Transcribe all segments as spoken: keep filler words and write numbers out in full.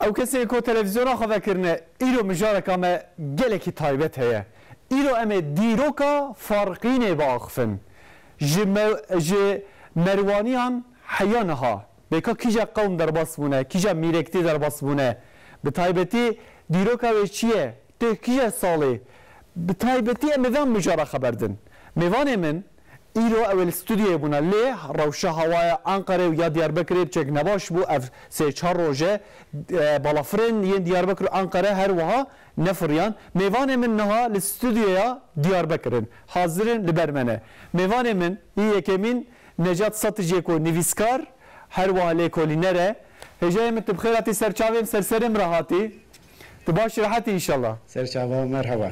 Ew kesên ku televîzyona xwe vekirine, îro mijareka me gelekî taybet heye. Îro em ê dîroka Farqînê biaxifin. Ji me-, ji Merwaniyan heya niha, bêka kîja qewm derbas bûne, kîja mîrektî derbas bûne, bi taybetî dîroka wê çi ye, tê kîja salê, bi taybetî em ê van mijara xeber din. Mêvanê min, Îro ew ê li stûdyoyê bûne, lê rewşa hewaya Enqerê û ya Diyarbekirê piçek nebaş bû. Ev sê çar roj e, e, balafirên yên Diyarbekir û Enqere her wiha nefiriyan. Mêvanê min niha li stûdyoya Diyarbekir in. Hazir in, li ber me ne. Mêvanê min, yê yekemîn, Necat Saticê ku nivîskar, her wiha lêkolîner e. Hêjayê min, tu bi xêr hatî ser çavê min, ser serê min re hatî. Tu baş, rehet î înşallah. Ser çava, merhaba.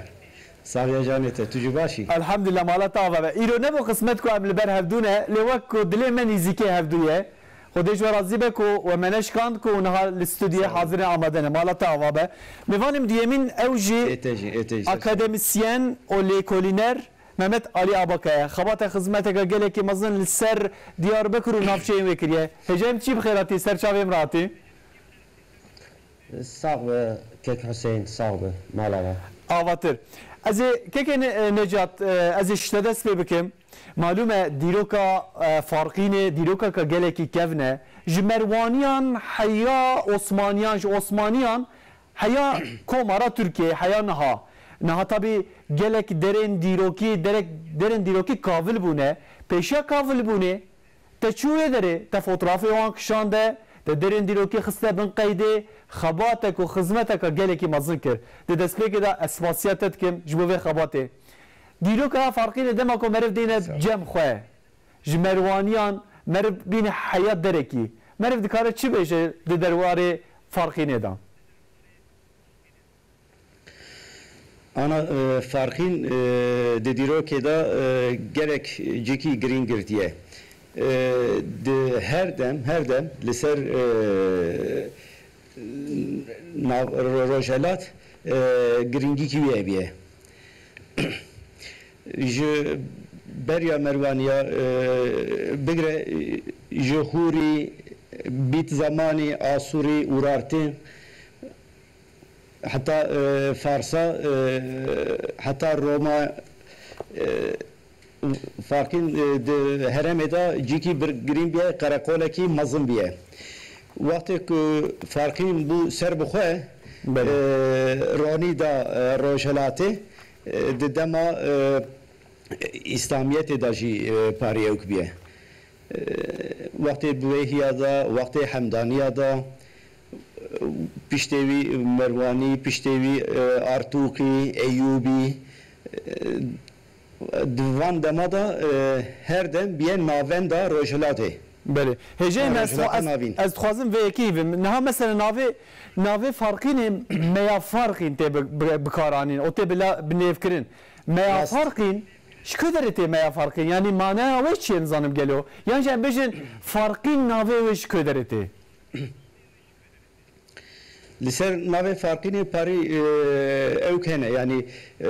Saxiya canê te, tu jî baş î? Elhamdulillah, mala te ava be. Îro nebû qismet ku em li ber hevdû ne, lê wek ku dilê me nîzîkê hevdû ye. Xwedê ji we razî be ku we me neşkand ku niha li stûdyê hazir in, amade ne. Mala te ava be. Mêvanê min duyemîn ew jî Ê te jî, ê te jî, ser çava. akademisyen û lêkolîner Mehmet Alî Abaka ye. Xebata xizmeteke gelekî mezin li ser Diyarbekir û navçeyên wê kiriye. Hêjayê min, tu jî bi xêr hatî, ser çavê min re hatî. Sax be kek Huseyîn, sax be, mala me. Avatir. Ez ê kekê Ne-, e, Necat, e, ez ê ji te dest pê bikim. Malûm e, dîroka, e, Farqînê, dîrokeke gelekî kevn e. Ji Merwaniyan heya Osmaniyan, ji Osmaniyan heya Komara Tirkiyeyê, heya niha. Niha tabî gelek derên dîrokî, derek, derên dîrokî kavil bûne. Pêşiya kavil bûnê, Te çû wê derê, te fotoğrafê wan kişande, te derên dîrokî xiste bin qeydê, xebatek û xizmeteke gelekî mezin kir. Di destpêkê de ez spasiya te dikim ji bo vê xebatê. Dîroka ya Farqînê dema ku meriv dêne Sağ ol. cem xwe, ji Merwaniyan meriv bîne heya derekî, meriv dikare çi bêje di derwarê Farqînê de? Ana, e, Farqîn, e, di dîrokê de, e, gelek cîkî girîng girtiye. E, di her dem, her dem li ser, e, nav-, ro-, rojhelat, e, girîngîkî wî hebiye. Ji beriya Merwaniya, e, bigre, e, ji Hûrî, Bît Zamanî, Asûrî, Urartî, heta, e, Farsa, e, heta Roma, e, Farqîn, e, di herêmê de cîkî bir girîn bûye, qereqolekî mezin bûye. Wextê ku Farqîn bû ser bi xwe, Belê. e, ronî da, e, rojhilatê, e, di dema, e, Îslamiyetê de jî, e, parî ewk bûye. E, wextê Buwêhiya de, wextê Hemdaniya de, piştê wî Merwanî, piştê wî, e, Artûqî, Eyûbî, e, di van dema de, e, her dem bûye navenda Rojhilatê. Belê. Hêjayê Ha, me, ez, Rojhilata ez, Navîn. ez dixwazim vê yekê bim. Niha mesela navê, navê Farqînê Meya Farqîn tê bi, bi, bikaranîn. O tê bila, bi nêv kirin. Meya Rast. Farqîn, ji ku derê tê Meya Farqîn? Yanî manaya wê çi ye, nizanim gelo? Yan jî em bêjin Farqîn navê wê ji ku derê tê? Li ser navê Farqînê parî, e, ewk hene. Yanî, e,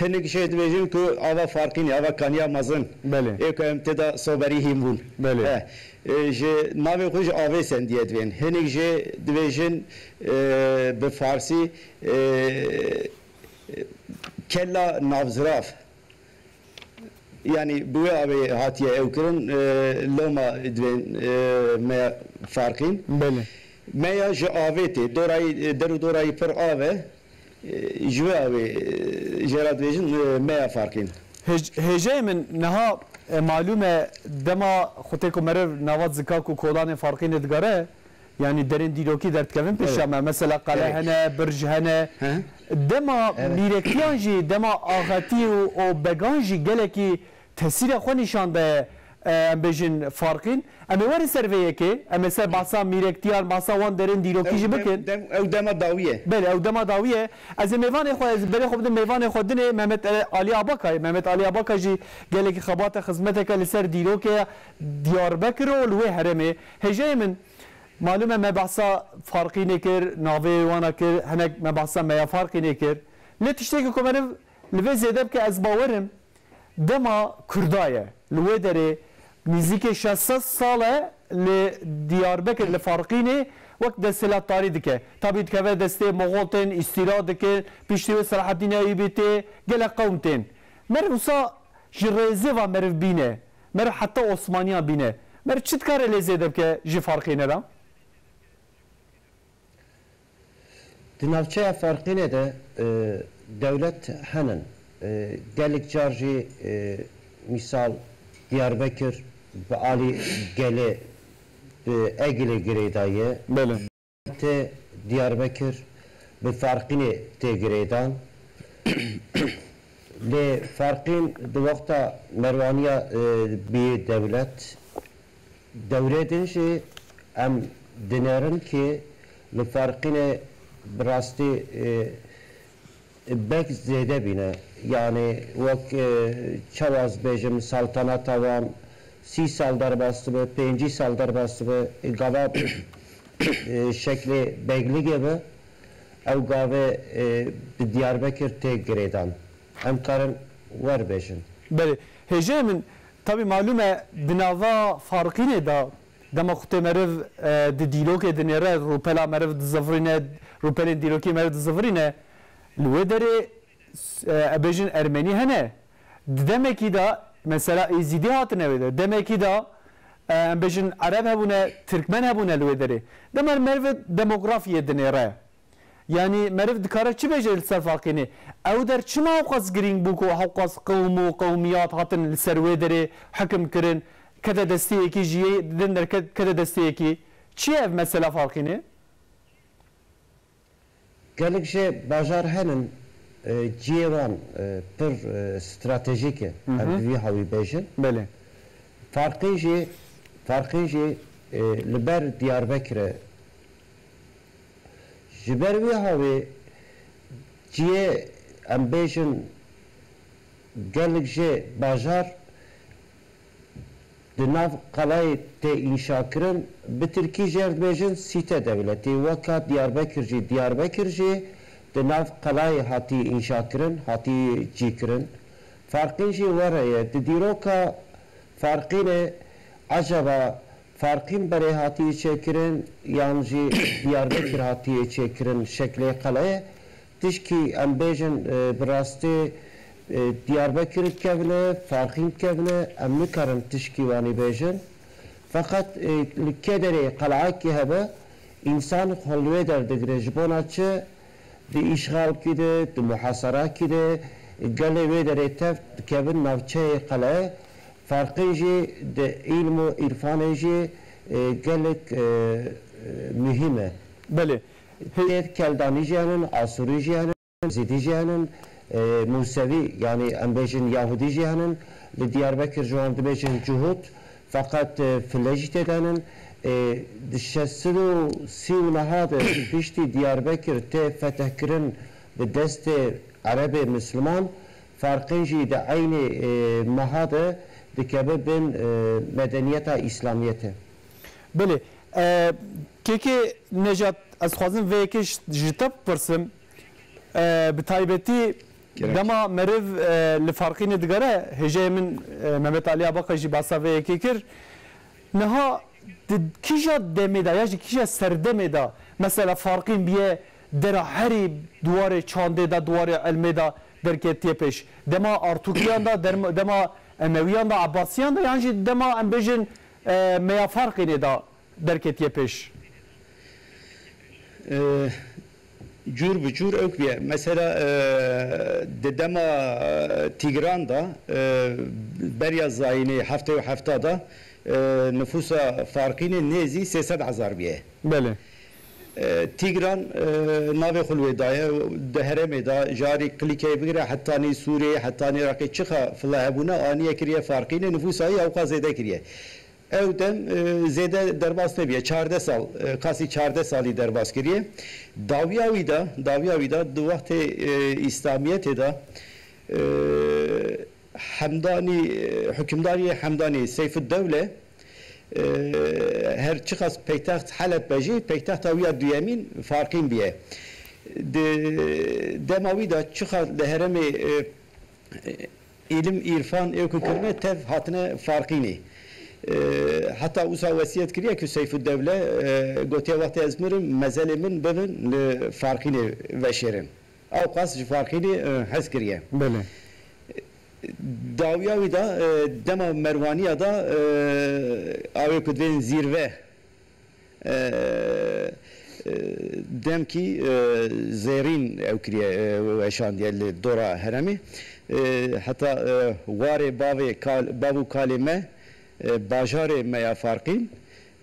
hinek jê dibêjin ku ava Farqînê, ava Kaniya Mezin. Belê. Ê ku em tê de soberî hîn bûn. Belê. He. E, ji navê xwe ji avê sendiye dibên. Hinek jê dibêjin, e, bi farsî, e, Kella navzirav. Yanî bi wê avê hatiye ew kirin, e, loma dibên, e, me farqîn. Belê. Me ya ji avê tê, dorayî, der û dorayî pir av e. E, ji wê avê, e, jê re dibêjin, e, me ya farqîn. Hêj-, hêjayê min niha, e, malûm e, dema xwe tê ku meriv nava zikak û kolanê farqînê digere, Yanî derên dîrokî derdikevin pêşiya Evet. me. Mesela qele Evet. hene, birj hene. Hı hı. Dema Evet. mîrektiyan jî, dema axetî û, û began jî gelekî tesîra xwe nîşan daye, e, em bêjin farqîn. Em ê werin ser vê yekê, em ê ser behsa mîrektiyan, behsa wan derên dîrokî Ew jî dem-, bikin. dem-, ew dema dawî ye. Belê, ew dema dawî ye. Ez ê mêvanê xwe, ez berê xwe bidim mêvanê xwe dinê, Mehmet, e, Alî Abakayê. Mehmet Alî Abaka jî gelekî xebata xizmeteke li ser dîrokê Diyarbekir û li wê herêmê. Hêjayê min, Malûm e me behsa Farqînê kir, navê wana kir, hinek me behsa Meya Farqînê kir. Lê tiştekî ku meriv li vê zêde bike, ez bawer im, dema Kurda ye. Li wê derê nîzîkê şeş sed sal e li Diyarbekir, li Farqînê Wek desthilatdarî dike. Tabî dikeve destê Moxol tên, îstîla dikin, piştî wê Selahaddîn Eyûbî tê, gelek qewm tên. Meriv wisa ji rêzê ve meriv bîne. Meriv heta Osmaniyan bîne. Meriv çi dikare lê zêde bike ji Farqîne re? Di navçeya Farqîne de, e, dewlet henin. E, gelek car jî, e, mîsal Diyarbekir bi alî gelê, bi Egilê girêdaye. Belê. Tê Diyarbekir bi Farqînê tê girêdan. Lê Farqîn di wexta Merwaniya, e, bî dewlet, dewrê din jî em dinêrin ki li Farqînê bi rastî, e, bek zêde bîne. Yanî wek, e, çawa ez bêjim, saltanata wan sî sal derbas dibe, pêncî sal derbas dibe, e, gava, e, şeklê begligê be, ew gavê, e, bi Diyarbekir tê girêdan. Em karin wer bêjin. Belê. Hêjayê min, tabî malûm e, di nava Farqînê de dema xwe tê meriv, e, di dîlokê dinêre, rûpela meriv dizivirîne, rûpelên dîlokî meriv dizivirîne, li wê derê, e, em bêjin Ermenî hene. Di demekî de, mesela Êzîdî hatine wê de. Demekî de, e, em bêjin Ereb hebûne, Tirkmen hebûne li wê derê. Dema meriv demografiyê dinêre. Yanî meriv dikare çi bêje li ser Farqînê? Ew der çima hewqas girîng bû ku hewqas qewm û qewmiyat hatin li ser wê derê hekim kirin? Kete destê yekî jiyê din derket, kete destê yekî. Çi ye ev mesela Farqînê? Gelek jê bajar henin, e, ciyê wan, e, pir, e, stratejîk e. Hı hı. Em bi vî hawî bêjin. Belê. Farqîn jî, Farqîn jî, e, li ber Diyarbekir e. Ji ber wî hawê ciyê, em bêjin, gelek jê bajar di nav qelayê tê înşakirin, bi tirkî jê re dibêjin sîte dewletî. Weka Diyarbekir jî, Diyarbekir jî di nav qelayê hatî înşakirin, hatî cîkirin. Farqîn jî were ye. Di dîroka Farqînê, ecaba Farqîn berê hatiye çêkirin yan jî Diyarbekir hatiye çêkirin şeklê qeleyê? Tişkî em bêjin, e, bi rastî, e, Diyarbekir dikevine, Farqîn dikevine, em nikarin tişkî wanî bêjin. Feqet, e, li kê derê qeleyekî hebe, însan xwe li wê derdigire. Ji bona çi? Di îşxalkî de, di muhaserakî de, gelê wê derê tev dikevin navçeyê qeleyê. Farqîn jî di îlm û îrfanê jî, e, gelek, e, e, muhîm e. Belê. Tê Keldanî jî henin, Asûrî jî henin, Zîdî jî henin, e, Mûsevî, yanî em bêjin Yahûdî jî henin. Li Diyarbekir ji wan dibêjin Cuhûd. Feqet, e, file jî tê de henin. E, di şeş sed û sî û neha de piştî Diyarbekir tê fetehkirin bi destê Erebê Misliman, Farqîn jî di eynî, e, meha de dikeve bin, e, medeniyeta Îslamiyetê. Belê. E, Kekê Nejat, ez dixwazim vê yekê ji, ji te bipirsim. E, bi taybetî Gerek. Dema meriv, e, li Farqînê digere, hêjayê min, e, Mehmet Alî Abaka jî behsa vê yekê kir. Niha di kîja demê de ya jî kîja serdemê de, mesela Farqîn biye dera herî di warê çandê de, di warê ilmê de derketiye pêş? Dema Artûkiyan de, derm-, dema Emewiyan de, Ebasiyan de, yan jî dema, em bêjin, e, Meya Farqînê de derketiye pêş? E, Cûr bi cûr ewk bûye. Mesela, e, di dema, e, Tîgran de, e, beriya zayînê heftê û hefta de, e, nifûsa Farqînê nêzî sê sed hezar bûye. Belê. E, Tîgran, e, navê xwe li wê daye, di herêmê de, jarî Kilîkeyê bigire, hetanî Sûriyê, hetanî Iraqê, çiqa file hebûne, aniye kiriye Farqînê, nifûsa wî ewqa zêde kiriye. Ew dem, e, zêde derbas nebiye. Çardeh sal, e, qasî çardeh salî derbas kiriye. Dawiya wî de, dawiya wî de di wextê, e, Îslamiyetê de, e, Hemdanî, e, hukimdariyê Hemdanî Seyfuddewle, e, her çiqas peytext Heleb be jî, peytexta wî ya duyemîn Farqîn biye. Di dema wî de çiqas li herêmê, e, îlim, îrfan ê ku kirine tev hatine Farqînê. E, heta wisa wesiyet kiriye ku Seyfuddewle, e, gotiye, wextê ez mirim, mezelê min bibin li Farqînê veşêrin. Ewqas ji Farqînê, e, hez kiriye. Belê. Dawiya wî de, e, dema Merwaniya de, e, awê ku divên zîrve, e, e, demkî, e, zêrîn ew kiriye, e, weşandiye li dora heremê. E, heta, e, warê bavê kal-, bav û kalê me, e, bajarê me ya Farqîn,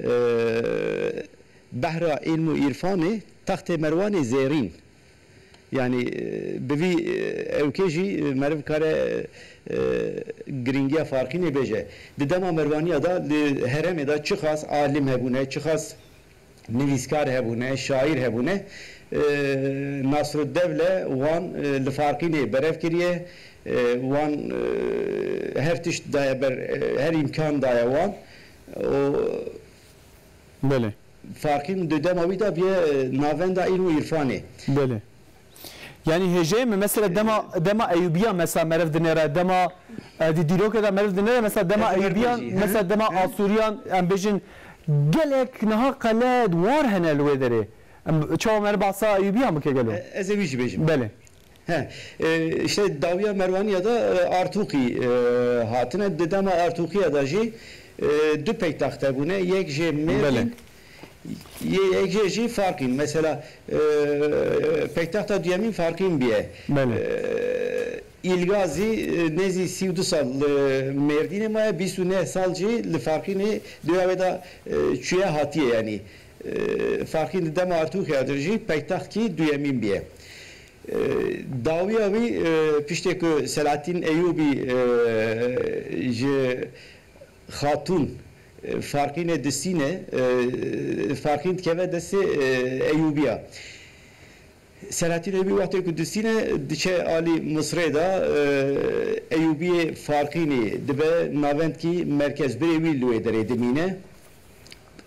e, behra îlm û îrfanê textê Merwanê zêrîn. Yanî, e, bi vî, e, ewkê jî, e, meriv kare, e, girîngiya Farqînê bêje. Di dema Merwaniya de li herêmê de çiqas alim hebûne, çiqas nivîskar hebûne, şaîr hebûne, e, Nasruddevle wan, e, li Farqînê berev kiriye, e, wan, e, her tişt daye ber, e, her îmkan daye wan. Û Belê. Farqîn di dema wî de bûye, e, navenda îlm û îrfanê. Belê. Yanî hêjeyê me mesela dema, dema Eyûbiyan mesela meriv dinêre, dema, e, di dîrokê de meriv dinêre, mesela dema Eyûbiyan, mesela dema Asûriyan, em bêjin gelek niha qele war hene li wê derê. Em, çawa meriv behsa Eyûbiyan bike gelo? E, ez ê wî jî bêjim. Belê. He, e, işte dawiya Merwaniya de, e, Artûqî, e, hatine. Di dema Artûqiya de jî, e, du peytaxt hebûne. Yek jê Mêrdîn, yê-, yek jê jî Farqîn. Mesela, e, peytaxta duyemîn Farqîn bûye. Belê. E, Îlgazî, e, nêzî sî û du sal, e, Mêrdînê maye, bîst û neh sal jî li Farqînê duya wê de, e, çûye hatiye, yanî, e, Farqîn di dema Artûqiya de jî peytaxtkî duyemîn bûye. E, dawiya wî, e, piştê ku Selahaddîn Eyûbî, e, ji Xatûn, e, Farqînê distîne, e, Farqîn dikeve destê, e, Eyûbiya. Selahaddîn Eyûbî wextê ku distîne, diçe alî Misrê de, e, Eyûbiyê Farqînê dibe navendkî merkezbirê wî li wê derê dimîne.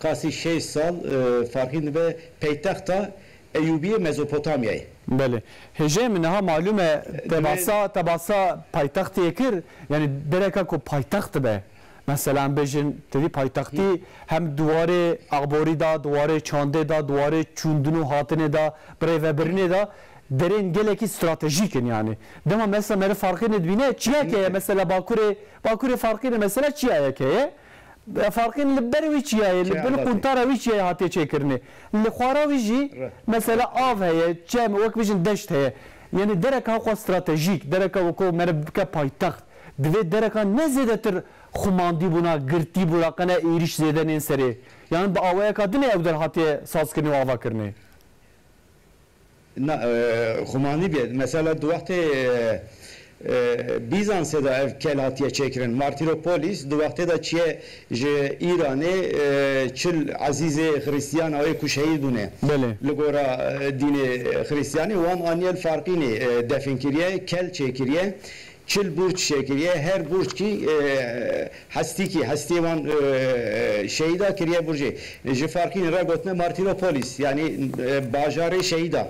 Qasî şeş sal, e, Farqîn dibe peytexta Eyûbiyê Mezopotamyayê. Belê. Hêjeyê min niha malûm e, te basa, te basa paytextê kir, yanî dereka ku paytext dibe. Mesela em bêjin, tevî paytextî hem di warê axborî de, di warê çandê de, di warê çûndin û hatinê de, birêvebirinê de derên gelekî stratejîk in yanî. Dema mesela meriv Farqînê dibîne, çiyayek heye, mesela Bakurê, Bakurê Farqînê mesela çiyayek heye. Farqîn li ber wî çiyayê, li bin quntara wî çiyayê hatiye çêkirinê. Li xwara wî jî mesela av heye, çem, wek bijin deşt heye. Yanî dereka xwe stratejîk, dereka weko meriv bike paytext. Divê dereka ne zêdetir xumandî bûna, girtî bûna, qene êrîş zêde nên serê. Yanî bi awayeka din ê ew der hatiye sazkirinê û avakirinê. Na, e, xumandî bê. Mesela di wextê, e, e, Bîzansê de ev kel hatiye çêkirin. Martyropolis di wextê de çiye ji Îranê, e, çil ezîzê Xrîstiyan awê ku şehîd bûne. Belê. Li gora, e, dînê Xrîstiyanî wan aniye li Farqînê, e, defin kiriye, kel çêkiriye. Çil burç çêkiriye, her burçkî, e, hestîkî, hestê wan, e, şehîda kiriye burcê. Ji Farqînê re gotine Martyropolis, yanî, e, bajarê şehîda.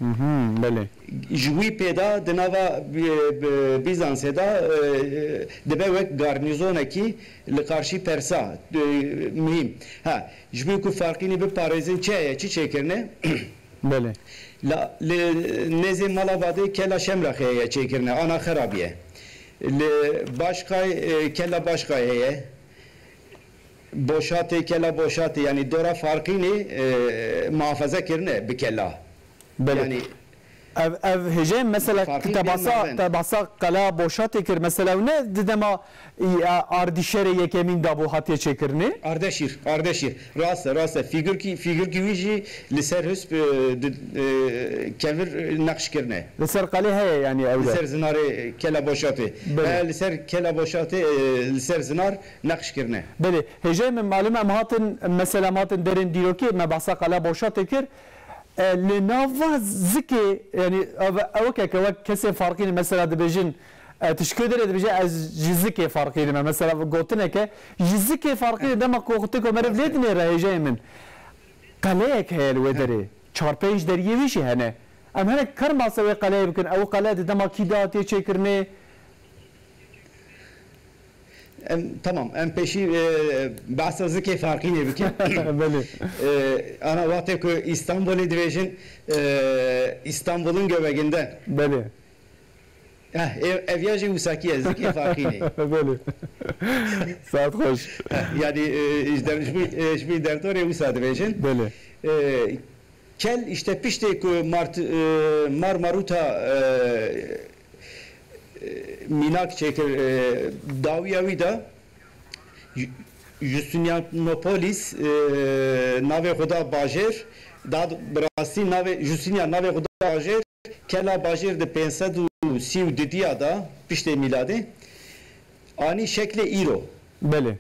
Mhm, belê. Ji wî pê de di nava, e, bi-, Bîzansê de, e, dibe wek garnîzonekî li karşî Persa, e, muhîm. Ha, ji bo ku Farqînî biparêzin çi heye, çi çêkirine? Belê. La, li nêzê Malabadê kela Şemraxê heye çêkirine, ana xerabî ye. Li Başqay, e, kela Başqay heye. Boşatê, kela Boşatê, yanî dora Farqînê, e, muhafaza kirine bi kela. Belê. Yanî Ev, ev hêjeyê mesela Farqîn te bê basa, navend. Te basa qela Boşatê kir, mesela ew ne di dema, e, Ardîşerê yekemîn de bû hatiye çêkirinê? Ardeşîr, Ardeşîr. Rast e, rast e. Fîgurkî, fîgurkî wî jî li ser hisp, e, di, e, kevir, e, neqş kirine. Li ser qelê heye yanî ew Li de? ser zinarê Kela Boşatê. Belê. He, li ser Kela Boşatê, e, li ser zinar neqş kirine. Belê. Hêjeyê min malûm em hatin, mesela em hatin derên dîrokê, me behsa qela Boşatê kir. E, li nava zikê, yanî ev, ew weke ke wek kesên Farqînê mesela dibêjin, e, tu ji kê derê dibêje ez ji zikê Farqînê me. Mesela gotineke, ji zikê Farqînê dema ku xwe têko meriv lê dinêre hêjeyê min. Qeleyek heye li wê derê. Çar pênc deriyê wî jî hene. Em hinek karin basa wê qeleyê bikin. Ew qele di dema kî de hatiye çêkirinê? em, tamam, em pêşî, e, behsa zikê Farqînê bikin. Belê. E, ana wextê ku Îstanbulê dibêjin, e, Îstanbul'un göbeğinden. Belê. Eh, ev, ev ya jî wisa kî ye, zikê Farqînê. Belê. Saet xweş. Eh, yanî, e, ji der-, ji bo, e, ji bo dertorê wisa dibêjin. Belê. E, Kel, işte, piştê ku Mart-, e, Marmaruta, e, e, mînak çêkir, e, dawiya wî de Ju-, Justinianopolis, e, navê xwe da bajêr, da bi rastî navê Justinian navê xwe da bajêr, kela bajêr di pênc sed û sî û didiya da piştê mîladê anî şeklê îro. Belê.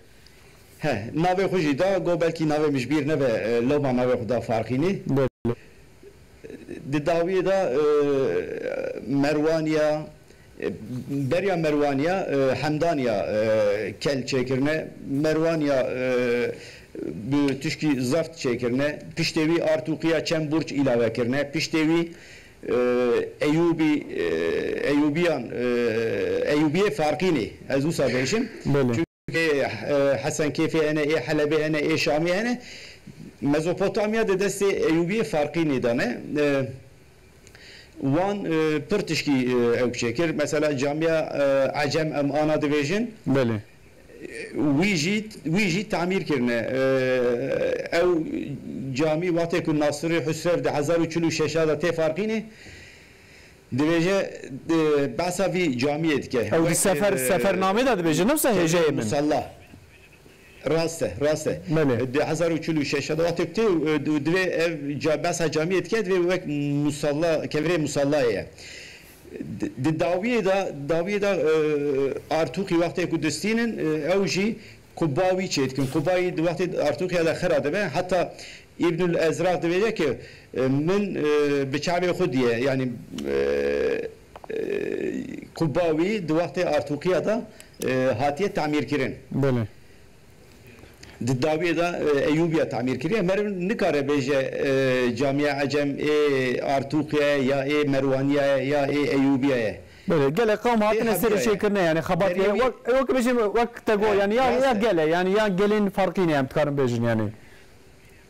He, navê xwe jî da, got belkî navê min ji bîr nebe, e, loma navê xwe da Farqînê. Belê. Di dawiyê de, e, Merwaniya, e, beriya Merwaniya, e, Hemdaniya, e, kel çêkirine. Merwaniya, e, bi tişkî zeft çêkirine. Piştê wî Artûqiya çend burç îlave kirine. Piştê wî, e, Eyûbî, e, Eyûbiyan, e, Eyûbiyê Farqînê, ez wisa bêjim. Belê. Çünkü, e, Hesen Kêfê hene, ê Helebê hene, ê Şamê hene. Mezopotamya di destê Eyûbiyê Farqînê de ne. E, wan, e, pir tişkî, e, ew çêkir. Mesela camiya, e, Ecem em ana dibêjin. Belê. Wî jî, wî jî tamîr kirine. E, ew camî wextê ku Nasirê Husrev di hezar û çil û şeş de tê Farqînê, dibêje, e, behsa vî camiyê dike. Ew di Wek, sefer, e, sefernamê de dibêje, ne wisa hêjeyê min. Musalla. Rast e, rast e. Belê. Di hezar û çil û şeş de wextê ku tê, e, di-, divê ev ca-, behsa camiyê dike, divê wek musalla, kevirê musallayê ye. Di, di dawiyê de, dawiyê de, e, Artûqî wextê ku distînin, e, ew jî quba wî çêdikin. Qubayî di wextê Artûqiya de xira dibe. Heta Îbnul Ezraq dibêje ki, e, min, e, bi çavê xwe diye, yanî, e, e, quba wî di wextê Artûqiya de, e, hatiye tamîrkirin. Belê. Di dawiyê de, e, Eyûbiya tamîr kiriye. Meriv nikare bêje, e, camiya Ecem ê Artûqiya ye, ya ê Merwaniya ye, ya ê Eyûbiya ye. Belê, gelek qewm hatine serê çêkirine, yani xebatî wek, wek bêjim, wek te got, yani ya, ya gel e, yani ya gelên Farqînê em dikarin bêjin yani.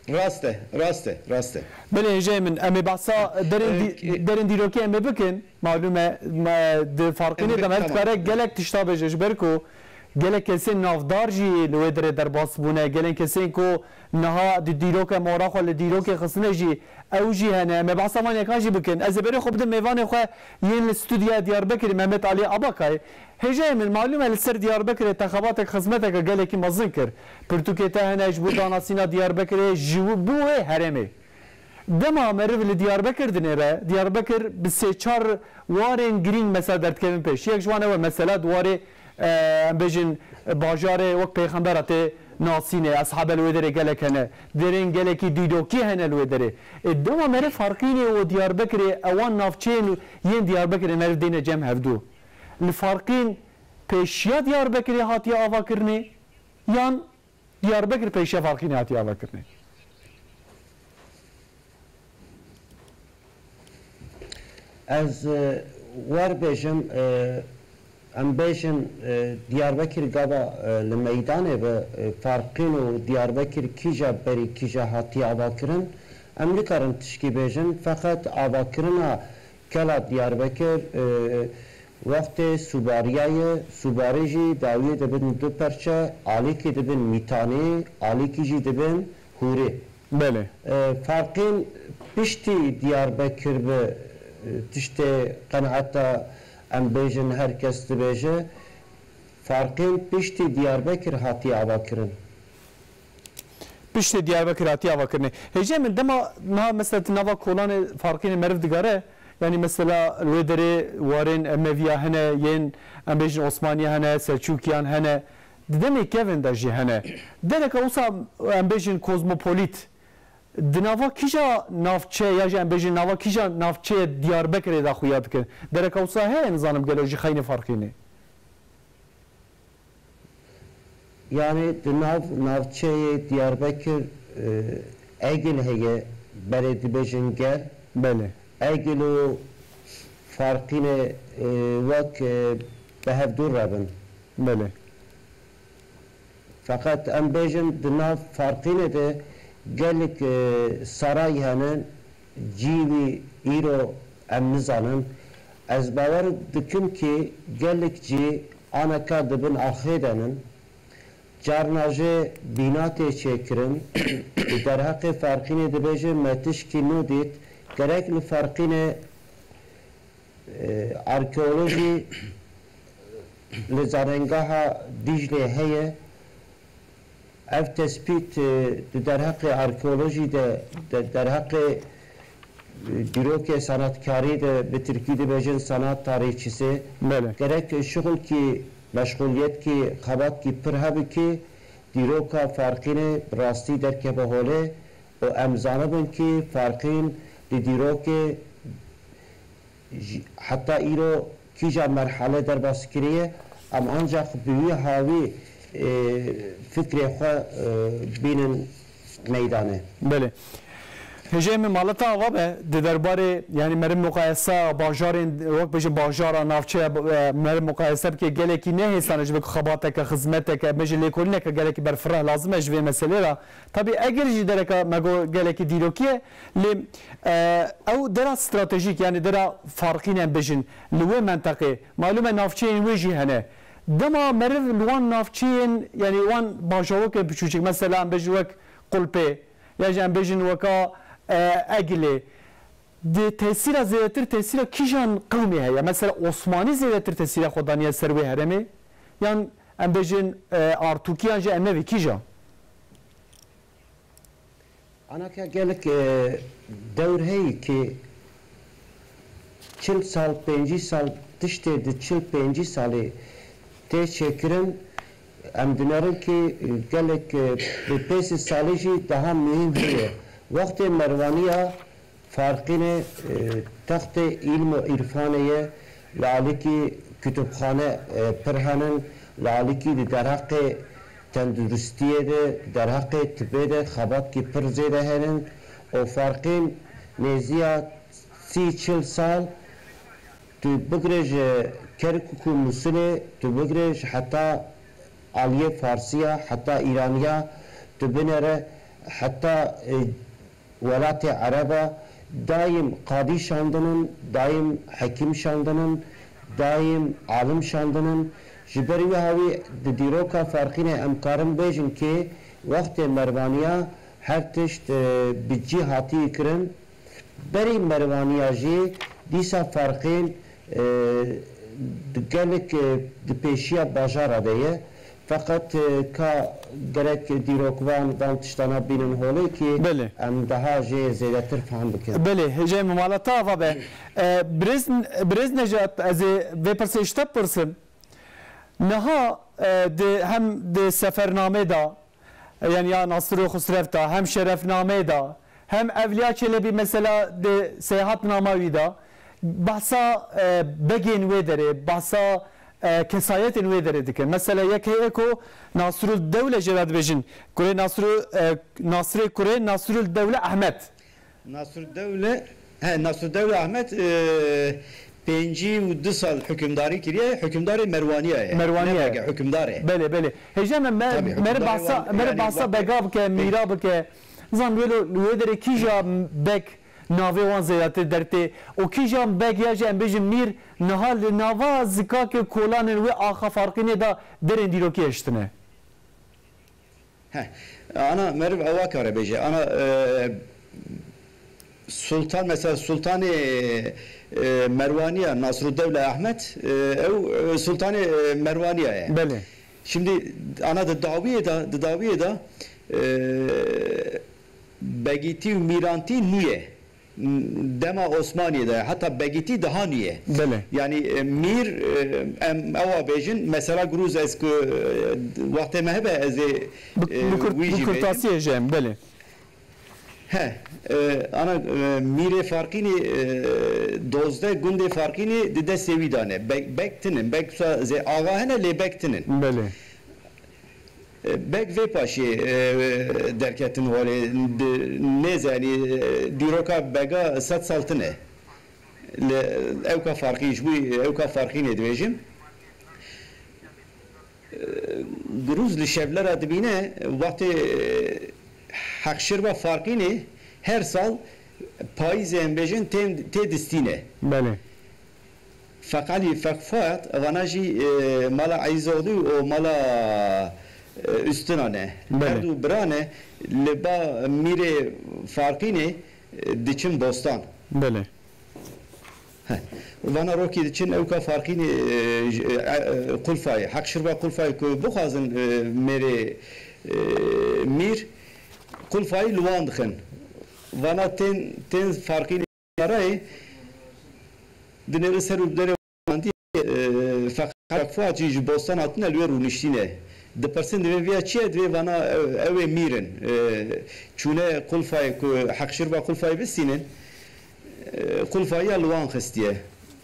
Rast e, rast e, rast e. Belê hêjayê min, em ê behsa derên, e, dî-, derên dîrokê em ê bikin. Malûm e, me, di Farqînê de meriv dikare gelek tişta bêje, ji ber ku gelek kesên navdar jî li wê derê derbas bûne, gelên kesên ku niha di dîroka me ora xwe li dîrokê xistine jî, ew jî hene. Me behsa van yekan jî bikin. Ez ê berê xwe bidim mêvanê xwe yên li stûdyoya Diyarbekirê, Mehmet Alî Abakay. Hêjayê min, malûm e li ser Diyarbekirê te xebatek xizmeteke gelekî mezin kir. Pirtûkê te hene ji bo danasîna Diyarbekirê ji bo wê herêmê. Dema meriv li Diyarbekir dinêre, Diyarbekir bi sê çar warên girîng mesela derdikevin pêş. Yek ji wan ew e mesela di warê, e, em bêjin, bajarê wek pêxembera tê nasînê, eshabel wê derê gelek hene. Derên gelekî dîdokî hene li wê derê. E, dema meriv Farqînê û Diyarbekirê, ewan navçeyên yên Diyarbekirê meriv dêne cem hevdû. Li Farqîn pêşiya Diyarbekirê hatiye avakirinê yan Diyarbekir pêşiya Farqînê hatiye avakirinê? Ez, e, wer bêjim, e, em bêjin, e, Diyarbekir gava, e, li meydanê be, e, Farqîn û Diyarbekir kîja berî kîja hatiye avakirin, em nikarin tişkî bêjin, feqet avakirina kela Diyarbekir, e, wextê Subariya ye, Subarî jî dawiyê dibin du perçe, alîkî dibin Mîtanî, alîkî jî dibin Hûrê. Belê. E, Farqîn piştî Diyarbekir bi, e, tiştê qenaeta em bêjin her kes dibêje, Farqîn piştî Diyarbekir hatiye avakirin. Piştê Diyarbekir hatiye avakirinê. Hêjê min dema niha mesela di nava kolanê Farqînê meriv digare, yanî mesela li wê derê warên Emeviya hene, yên em bêjin Osmaniya hene, Selçûkiyan hene, di demê kevin de jî hene. Dereka wisa em bêjin kozmopolît, di nava kîja navçe ya jî em bêjin nava kîja navçeyê Diyarbekirê de xuya dikin. Dereka wisa heye nizanim gelo jî xeynê Farqînê? Yanî di nav navçeyê Diyarbekir, e, Egil heye, berê dibêjin gel. Belê. Egil û Farqînê, e, wek, e, bi hevdû re bin. Belê. Feqet em bêjin di nav Farqînê de gelek, e, saray hene, cî wî îro em nizanin. Ez bawer dikim kî gelek cî aneka di bin axê de nin. Carna jê bîna tê çêkirin. Di derheqê Farqînê dibêjin me tişkî nû dît. Gerek li Farqînê, e, arkeolojî li zanengaha Dîclê heye. Ev tespît, e, di derheqê arkeolojî de, de derheqê, e, dîrokê sanatkarî de, bi tirkî dibêjin sanat tarîhçisi. Belê. Gerek şixulkî, meşxulyetkî, xebatkî pir hebikî, dîroka Farqînê bi rastî derkeve holê û em zanibin kî Farqîn di dîrokê jî heta îro kîja merhale derbas kiriye, em ancax bi wî hawî, e, fikrê xwe, e, bînin meydanê. Belê. Hêjayê min, mala te ava be, di derbarê, yanî meriv muqayesa bajarên, wek bêjin bajara navçeya, e, meriv muqayese bike, gelekî ne hêsan e ji ber ku xebateke, xizmeteke, bêjin lêkolîneke gelekî berfireh lazim e ji vê meselê re. Tabî eger jî dereka me got gelekî dîrokî ye, lê, e, ew dera stratejîk, yanî dera Farqîn em bêjin, li wê menteqê, malûm e navçeyên wê jî hene. Dema meriv li wan navçeyên, yanî wan bajarokên piçûçik, mesela em bêjin wek Qulpê, ya jî em bêjin weka, e, Egilê, di tesîra zêdetir tesîra kîjan qewmê heye? Mesela Osmanî zêdetir tesîra xwe daniye ser wê herêmê? Yan em bêjin, e, Artûkiyan jî em nevê kîjan? Anaka gelek, e, dewr heye ki çil sal, pêncî sal tiştê di çil pêncî salê tê çêkirin, em dinerin ki gelek, e, bi pênc sed salî jî daha muhîm heye. Wextê Merwaniya Farqînê, e, textê îlm û îrfanê ye, li alikî kutubxane, e, pir henin, li alikî di derheqê tenduristiyê de, di derheqê tibê de xebatkî pir zêde henin û Farqîn nêzîya sî çil sal, tu bigire ji Kerkûk û Mûsilê, tu bigire ji heta aliyê Farsiya, heta Îraniya, tu binere heta, e, welatê Ereba, daîm qadî şandinin, daîm hekîm şandinin, daîm alim şandinin. Ji ber wî hawî di dîroka Farqînê em karin bêjin ki wextê Merwaniya her tişt, e, bi cî hatî kirin. Berî Merwaniya jî dîsa Farqîn, e, di gelek, e, di pêşiya bajara de ye. Feqet, e, ka gerek dîrokvan van tiştana bînin holê ki Belê. em daha jê zêdetir fehm bikin. Belê, hêjayê min, mala te ava be. E, birêz, birêz Nejat, ez ê vê pirsê ji te bipirsim. Niha, e, di, hem di sefernamê de, e, yanî ya Nasir û Xusrev de, hem şerefnameyê de, hem Evliya Çelebî mesela di seyahatnama wî de, behsa, e, begên wê derê, behsa, e, kesayetên wê derê dikin. Mesela yek heye ku Nasrul Dewle jê re dibêjin, kurê Nasrul, e, Nasrê kurê Nasrul Dewle Ehmed. Nasrul Dewle, he, Nasrul Dewle Ahmet, e, pêncî û du sal hukimdarî kiriye, hukimdarê Merwaniya ye. Merwaniya Ne ye. bege, hukimdar e. Belê, belê. Hêja me, me, Tabii, meri hukimdarê bahsa, wan, meri yani bahsa bak- bega bike, mîra bike. Zan wê lo, wê derê kîja beg navê wan zêdetir dertê. Û kîjan beg ya jî em bêjin mîr niha li nava zikakê kolanên wê axa Farqînê de derên dîrokî hiştine. Heh. Ana meriv ewa kare bêje. Ana, e, Sultan, mesela Sultanê, e, Merwaniya, Nasrudewle Ahmet, e, ew, e, Sultanê, e, Merwaniya ye. Belê. Şimdi ana di dawiyê de, di dawiyê de, e, begîtî û mîrantî nûye. Dema Osmaniyê de heta begîtî daha nûye. Belê. Yani, e, mîr, e, em ewa bêjin, mesela Grûz ez ku, e, wextê me hebe ez ê, Bi, e, bi kurt, wî bi jî bêjim. Kurtasiyê jî em, belê. He, e, ana, e, mîrê Farqînî, e, dozdeh gundê Farqînî di destê wî dane. Beg, beg tinin, beg sa zê axa hene lê beg tinin. Belê. Beg vê paşê, e, derketin holê, di, nêzanî, e, dîroka bega sed sal tine. Li ewka Farqî, ji bo ewka Farqînê dibêjim. E, Gurûz li şevlera dibîne, wextê, e, Heqşirva Farqînê her sal payîzê em bêjin tên, tê distîne. Belê. Feqalî Feqfuat, evana jî, e, mala Eyzoglî û mala, e, Üstüna ne. Belê. Her du bira ne, li ba Mîrê Farqînê, e, diçin bostan. Belê. Heh. Vana rokî diçin ewka Farqînê, e, j-, e, e, Qulfayê, Heqşirva Qulfayê ku bixwazin, e, mêrê, e, mîr, Qulfayî li wan dixin. Vana tên, tên Farqînê rayê dinêrin ser û bi derê wan dî, e, Feqalî Feqfuat jî ji bostan hatine li wê rûniştîne. Dipirsin divê viya çi ye? Divê vana ew, ew ê mîr in. E, çûne Qulfayê ku Heqşirva Qulfayê bistînin. E, Qulfayiya li wan xistiye.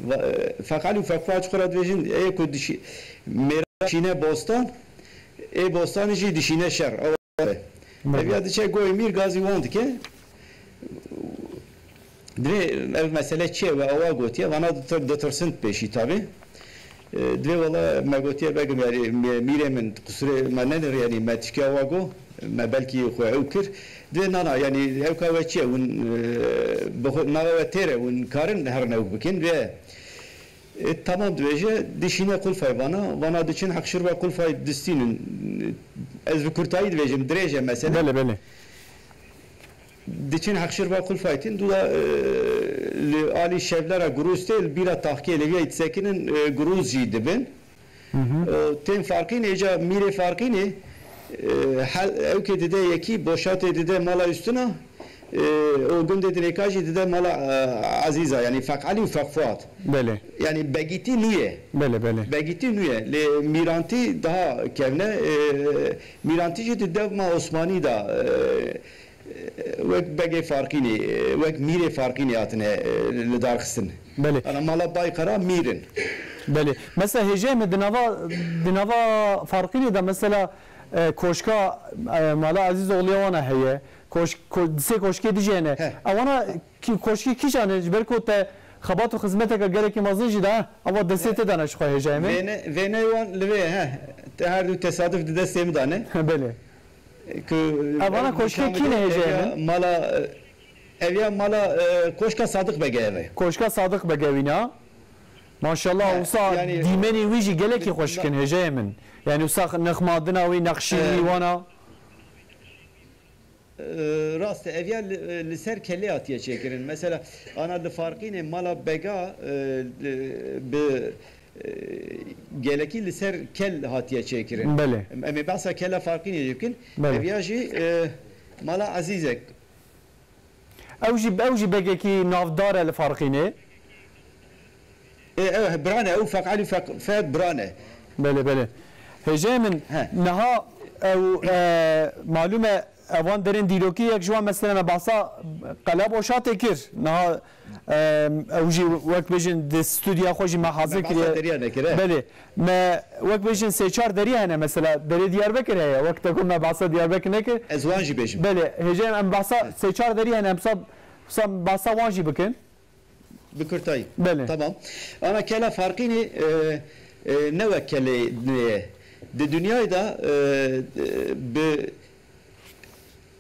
Va-, e, Feqalî û Feqfuat ji xwe re dibêjin, ê ku dişî-, mêra dişîne bostan, ê bostanê jî dişîne şer. Ew e. Belê. Ev ya diçe goyê mîr gazî wan dike. Divê ev mesele çi ye we awa gotiye? Vana ditir-, ditirsin pêşî tabî. E, divê wela me gotiye begim, yanî me-, mîrê min, qusurê me nenir, yanî me tişkî awa got, me belkî xwe ew kir. Divê nana, yanî ewka we çi ye? Hûn, e, bi xwe, nava we têr e, hûn karin herin ew bikin. Divê, e, tamam dibêje, dişîne Qulfay vana, vana diçin Heqşirva Qulfay distînin. Ez bi kurtayî dibêjim, dirêj e mesele. Belê, belê. Diçin Heqşirva Qulfayê tên, dû da, e, li alî şevlera Gurûz tê, li bîra Taxkê Lêviyayê disekinin, e, Gurûz jî dibin. Hı hı. E, tên Farqînê, ca mîrê Farqînê, e, hel-, ewkê dide yekî, boşatê dide mala Üstüna, e, û gundê dinêka jî dide mala, e, Ezîza, yanî Feqalî û Feqfuat. Belê. Yanî begîtî nû ye. Belê, belê. Begîtî nû ye. Lê mîrantî daha kevne, e, mîrantî jî di devma Osmanî de, e, wek begê Farqînê, wek mîrê Farqînê hatine, e, li dar xistin. Belê. Ana mala Baykara mîr in. Belê. Mesela hêjayê me di nava, di nava Farqînê de mesela, e, koşka, e, mala Ezîzogliya wana heye. Koş-, ko-, di sê koşkê dijî hene. He. Ewana ki-, koşkê kîjan e? Ji ber ku te xebat û xizmeteke gelekî mezin jî da, ava destê te dane ji xwe hêjayê me. Vêne-, vêneyê wan li vê, he. Te her du tesaduf di destê min dane. Belê. Ku Evana ev koşkê nîşan kî ne bide, hêjayê ev ya min? Mala, ev ya mala, e, Koşka Sadiq Bege ev e. Koşka Sadiq Bege wîna. Maşallah, He, wisa yani, dîmenê wî jî gelekî xweşik in hêjayê min. Yani wisa nexmadina wî, nexşî wî E, wana. E, rast e, ev ya li, li ser kelê hatiye çêkirin. Mesela, ana li Farqînê mala Bega, e, li, bi, e, gelekî li ser kel hatiye çêkirin. Belê. Em, em ê behsa kela Farqînê jî bikin. Belê. Ev ya jî, e, mala Ezîzek. Ew jî, ew jî begekî navdar e li Farqînê. Ê, ew, bira ne, ew Feqalî Feq-, Fehd bira ne. Belê, belê. Hêjayê min, He. niha ew, e, malûm e, evan derên dîrokî yek ji wan mesela me behsa Qelab Oşatê kir. Niha, e, ew jî wek bêjin di stûdya xwe jî me hazir Me behsa kiriye. Deriya nekir, he. Belê. Me wek bêjin sê çar derî hene mesela. Derê Diyarbekir heye. Wek te got me behsa Diyarbekir nekir. Ez wan jî bêjim. Belê. Hêjayê min, em behsa sê çar derî hene. Em sa, sa behsa wan jî bikin. Bi kurtayî. Belê. Tamam. Ana kela Farqînê, e, e, ne wek kelê nê ye. Di dinyayê de, e, e, bi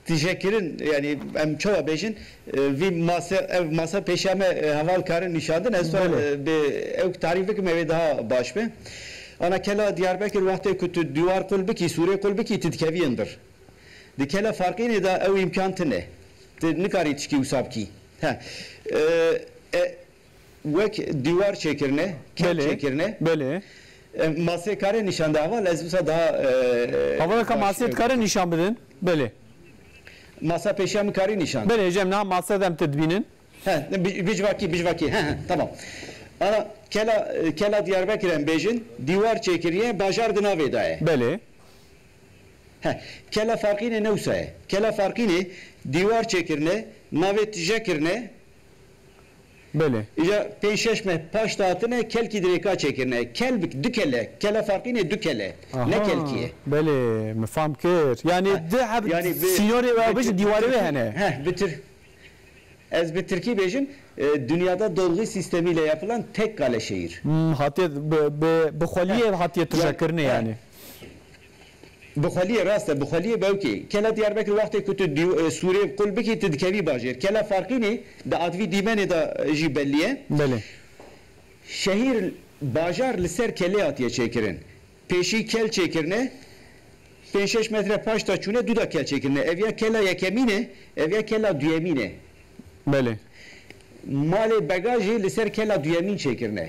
tijekirin, yani em çawa bêjin, e, vî mase, ev masa pêşiya me, e, heval karin nîşandin, ez Belê. e, bi ew tarîf bikim, ew ê daha baş be. Ana kela Diyarbekir wextê ku tu dîwar qul bikî, sûrê qul bikî, tu dikevî indir. Di kela Farqînê de ew îmkan tune. Tu nikarî tişkî wisa bikî. He. E, e, wek dîwar çêkirine, kel Belê. çêkirine. Belê. E, masê kare nîşan da heval, ez wisa daha, e, Hevala ka baş, masê e, dikare nîşan bidin? Belê. Masa pêşiya min karî nîşan. Belê, hêjayê min, niha masa dem tu dibînin. He, bi-, bijvakî, bijvakî. He, he, tamam. Ana kela, kela Diyarbekir em bêjin, dîwar çêkiriye, bajar di navê de ye. Belê. He, kela Farqînê ne wisa ye. Kela Farqînê dîwar çêkirine, navê tije kirine. Belê. Îca pênc şeş meh paş de hatine, kelkî dirêka çêkirine. Kel bi-, du kele, kela Farqînê du kele. Aha, Ne kelkî ye. Belê, me fam kir. Yani Ha, di heb yani bi-, sînorê ve bi-, bêjin dîwarê ve hene. He, bi tir-, ez bi tirkî bêjim, e, dünyada dolgu sistemiyle yapılan tek kale şehir. Hmm, hatiye bi, bi, bi xweliyê He. hatiye Ya, tije kirine he. yani. Bi xweliyê, rast e, bi xweliyê bewkê. Kela Diyarbekir wextê ku tu dîw-, e, sûrê qul bikî, tu dikevî bajêr. Kela Farqînê di advî dîmenê de jî belî ye. Belê. Şehîr, bajar li ser kelê hatiye çêkirin. Pêşî kel çêkirine, pênc şeş metre paşta çûne, dû da kel çêkirine. Ev ya kela yekemîn e, ev ya kela duyemîn e. Belê. Malê bega jî li ser kela duyemîn çêkirine.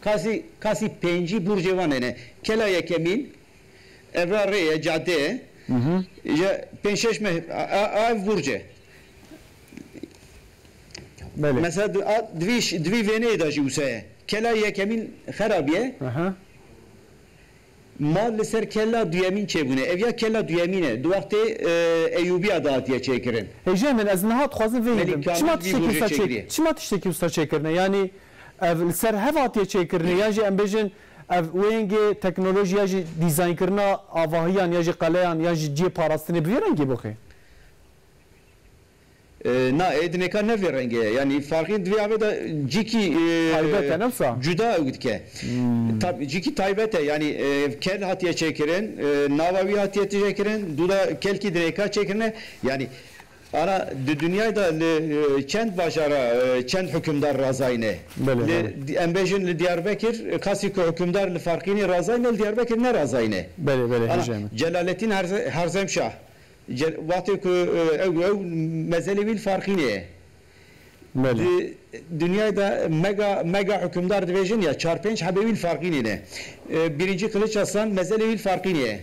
Kasî, kasî pêncî burcê wan hene. Kela yekemîn, ev ra rê ye, cadde ye. Hı hı. Îca pênc şeş me-, a, a, a ev burc e. Belê. Mesela di-, a, divî ş-, divî vêneyê de jî wisa ye. Kela yekemîn xerabiye. Aha. Mal li ser kela duyemîn çêbûne. Ev ya kela duyemîn e. Di wextê, e, Eyûbiya de hatiye çêkirin. Hêjê min, ez niha dixwazim vê Melîk bim. Çima Kamil vî tiştekî burcê wisa çê-, çêkiriye. Çima tiştekî wisa çêkirine? Yanî ev li ser hev hatiye çêkirinê, yan jî em bêjin ev wêngê teknolojiya jî dîzaynkirina avahiyan, ya jî qeleyan, ya jî cihê parastinê bi vî rengî bixê? E, na, ê dinêka ne vê rengê ye. Yanî Farqîn di vê avê de cîkî, e, Taybet e, ne wisa? Cuda ew dike. Hmm. Tab-, cîkî taybet e. Yanî, e, kel hatiye çêkirin, e, nava wî hatiye çêkirin, dû da kelkî dinêka çêkirine. Yanî, ana di dinyayê de li, e, çend bajara, e, çend hukimdar razayne. Belê, Li belê. di-, em bêjin li Diyarbekir, e, kasî ku hukimdar li Farqînê razayne, li Diyarbekir ne razayne. Belê, belê, Ana, hêjê min. Celalettin Herze-, Harzemşah. Ce-, wextê ku, e, ew, ew mezelê wî li Farqînê ye. Belê. Di dinyayê de mega, mega hukimdar dibêjin ya, çar pênc hebê wî li Farqînê ne. E, Birinci Kılıç Aslan mezelê wî li Farqînê ye.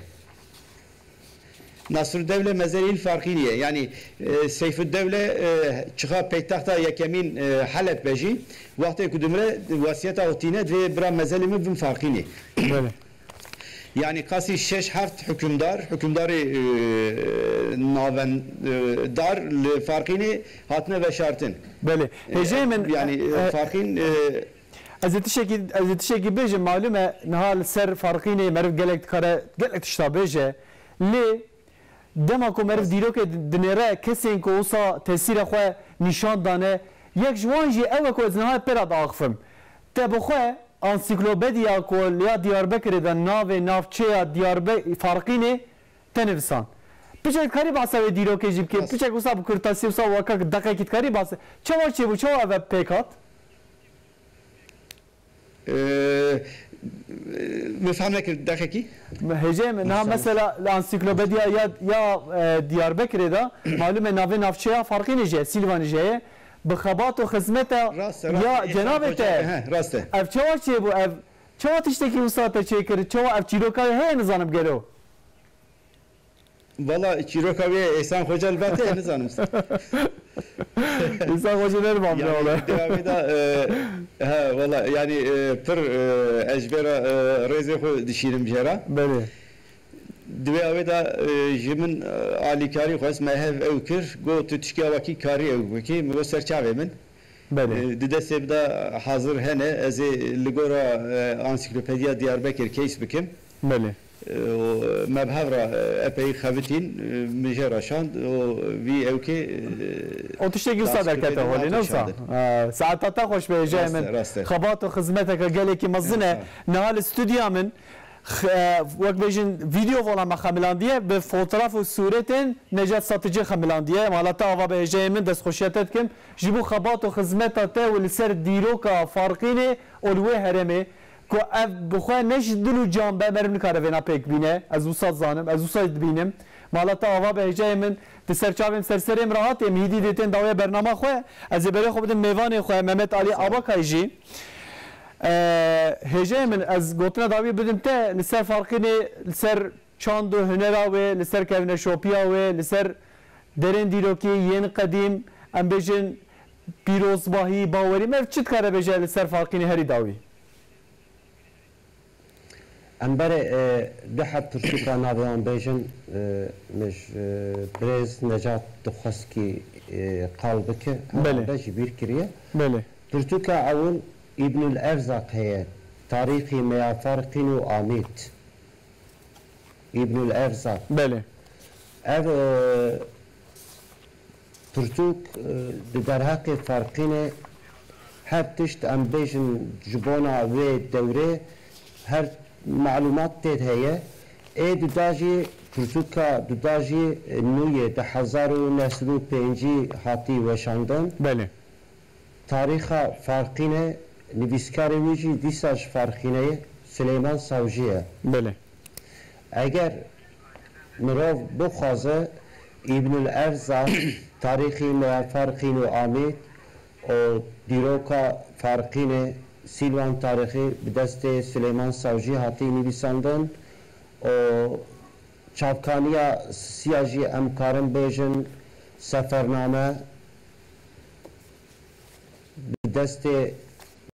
Nasrudewle mezelê wî li Farqînê ye. Yanî, e, Seyfudewle, e, çixa peytexta yekemîn, e, Helep be jî, wextê ku dimire, wasiyeta xwe tîne, divê bira mezelê min bin Farqînê. Belê. Yanî qasî şeş heft hukimdar, hukimdarê, e, navendar li Farqînê hatine veşartin. Belê. E, Hêjeyê min, yanî, e, e, Farqîn, e, ez ê tiştekî, ez ê tiştekî bêjim, malûm e, niha li ser Farqînê meriv gelek dikare, gelek tişta bêje. Lê dema ku meriv Rast. dîrokê di-, dinêre, kesên ku wisa tesîra xwe nîşan dane, yek ji wan jî ew e ku ez niha pê re diaxifim. Te bi xwe Ansîklopediya ku li ya Diyarbekirê de navê navçeya Diyarbe-, Farqînê te nivîsan. Piçek dikarî behsa wê dîrokê jî bikî? Rast. Piçek wisa bi kurtasî, wisa weke deqekî dikarî behsa? Çawa çêbû? Çawa ev pêk hat? Ee, min fehm nekir, deqekî. Hêjê min, niha Nîşan. mesela li ansîklopediya ya, ya, e, Diyarbekirê de malûm e navê navçeya Farqînê jî ye, Sîlvanê jî ye. Bi xebat û xizmeta Rast e, rast e. ya Cenabê te, he, rast e. ev çawa çêbû, ev çawa tiştekî wisa te çêkir, çawa ev çîroka wê heye, nizanim gelo? Valla çîroka wê Êsan Xoca li ba te ye, nizanim. Êsan Xoca ne li ba min e, wala. Yanî di avê de, e, he, valla, yanî, e, pir, e, ez ji vê re, e, rêzê xwe dişînim jê re. Belê. Di wê avê de, e, ji min, e, alîkarî xwest, me hev ew kir, got, "Tu tişkî awakî karî ew bikî?" Min got, "Ser çavê min." Belê. E, di destê min de hazir hene, ez ê li gora, e, Ansîklopediya Diyarbekir case bikim. Belê. E, û me bi hev re, e, epey xebitîn, e, min jê re şand û vî ewkê, e, O tiştekî wisa derkete holê, ne wisa? çandin. E, saeta te xweş be, hêjayê Rast e, min. rast e. Xebat û xizmeteke gelekî mezin e. Rast e. Niha li stûdya min X-, e, wek bêjin, vîdeo vala me xemilandiye, bi fotoğraf û sûretên Necat Satıcı xemilandiye. Mala te ava be, hêjayê min, destxweşiya te dikim. Ji bo xebat û xizmeta te û li ser dîroka Farqînê û li wê herêmê, ku ev bi xwe ne ji dil û can be, meriv nikare vêna pêk bîne. Ez wisa zanim, ez wisa dibînim. Mala te ava be, hêjayê min, di ser çavên ser serê min re hatiye, min hîdî dê tên dawiya bernama xwe. Ez ê berê xwe bidim mêvanê xwe, Mehmet Ali Sağ ol. Abakay jî. E, hêjayê min, ez gotina dawî bidim te, li ser Farqînê, li ser çand û hunera wê, li ser kevneşopiya wê, li ser derên dîrokî yên qedîm, em bêjin pîrozbahî, bawerî, meriv çi dikare bêje li ser Farqînê herî dawî? Em berê, e, du heb pirtûka navê wan bêjin, e, min ji, e, birêz Necat dixwest kî, e, qal bike, Belê. be jî bîr kiriye. Belê. Pirtûka ewil Îbnül Erzaq heye, Tarîxî Meya Farqîn û Amîd. Îbnül Erzaq. Belê. Ev, e, pirtûk, e, di derheqê Farqînê her tişt, em bêjin, ji bona wê dewrê her malûmat tê de heye. Ê duda jî, pirtûka duda jî nû yê di hezar û neh sed û pêncî hatî weşandin. Belê. Tarîxa Farqînê, nivîskarê wî jî dîsa ji Farqînê ye, Silêman Sawjî ye. Belê. Eger mirov bixwaze, Îbnul Erza tarîxî me ya Farqîn û Amîd û dîroka Farqînê, Sîlwan tarîxî bi destê Silêman Sawjî hatî nivîsandin û çavkaniya sisiya jî em karin bêjin sefername bi destê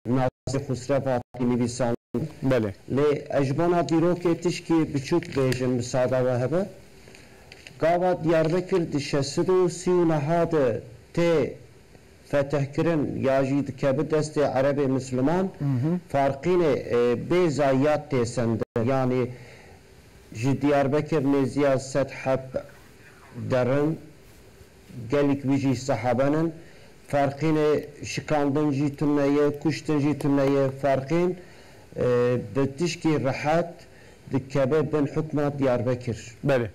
Nasir Xusrev hatî nivîsandin. Belê. Lê ez ji bona dîrokê tişkî biçûk bêjim, misada we hebe. Gava Diyarbekir di şeş sed û sî û neh de tê fetihkirin ya jî dikeve destê Erebê Misliman, Farqînê, e, bê zayiyat tê sendin. Yanî ji Diyarbekir nêzîya sed heb derin, gelek wî jî sehaben in. Farqînê şikandin jî tune ye, kuştin jî tune ye. Farqîn, e, bi tişkî rehet dikeve bin hukma Diyarbekir. Belê.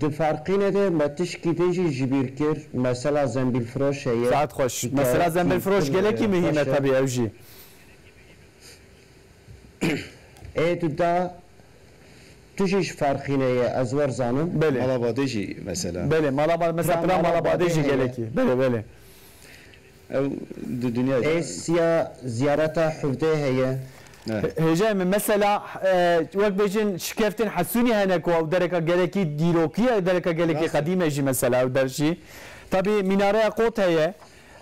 Di Farqînê de me tişkî din jî ji bîr kir. Mesela Zembilfiroş heye. Saet xweş. Mesela Zembilfiroş gelekî muhîm e tabii ew jî. Ê tu da, tu jî ji Farqînê ye, ez wer zanim. Belê. Malabadê jî mesela. Belê, Malabad-, mesela Pira pira Malabadê Malabadê jî heye. Gelekî. Belê, belê. Ew di dinya Ê siya ziyareta Huvdê heye. Ne. He-, hêjayê min mesela, e, wek bêjin şikeftên Hesûnî hene ku ew dereka gelekî dîrokî ye, dereka gelekî Rast e. Qedîm e jî mesela ew der jî. Tabî Mînareya Qot heye.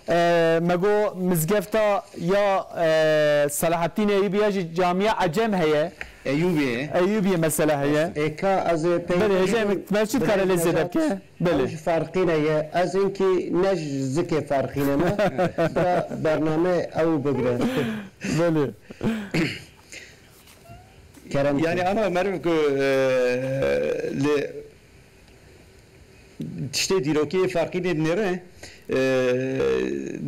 E, me got mizgefta ya, e, Selahattîn Eyûbî ya jî camiya Ecem heye. Eyûbî. Eyûbî mesela heye. Êka ez ê pey Belê, hêjayê min, me çi dikare lê zêde bike? Belê. Ew ji Farqînê ye. Ez hinkî ne ji zikê Farqînê me. Bira bername ew bigire. Belê. Kerem. Yani ana meriv ku, e, li tiştê dîrokê Farqînê dinêre, e,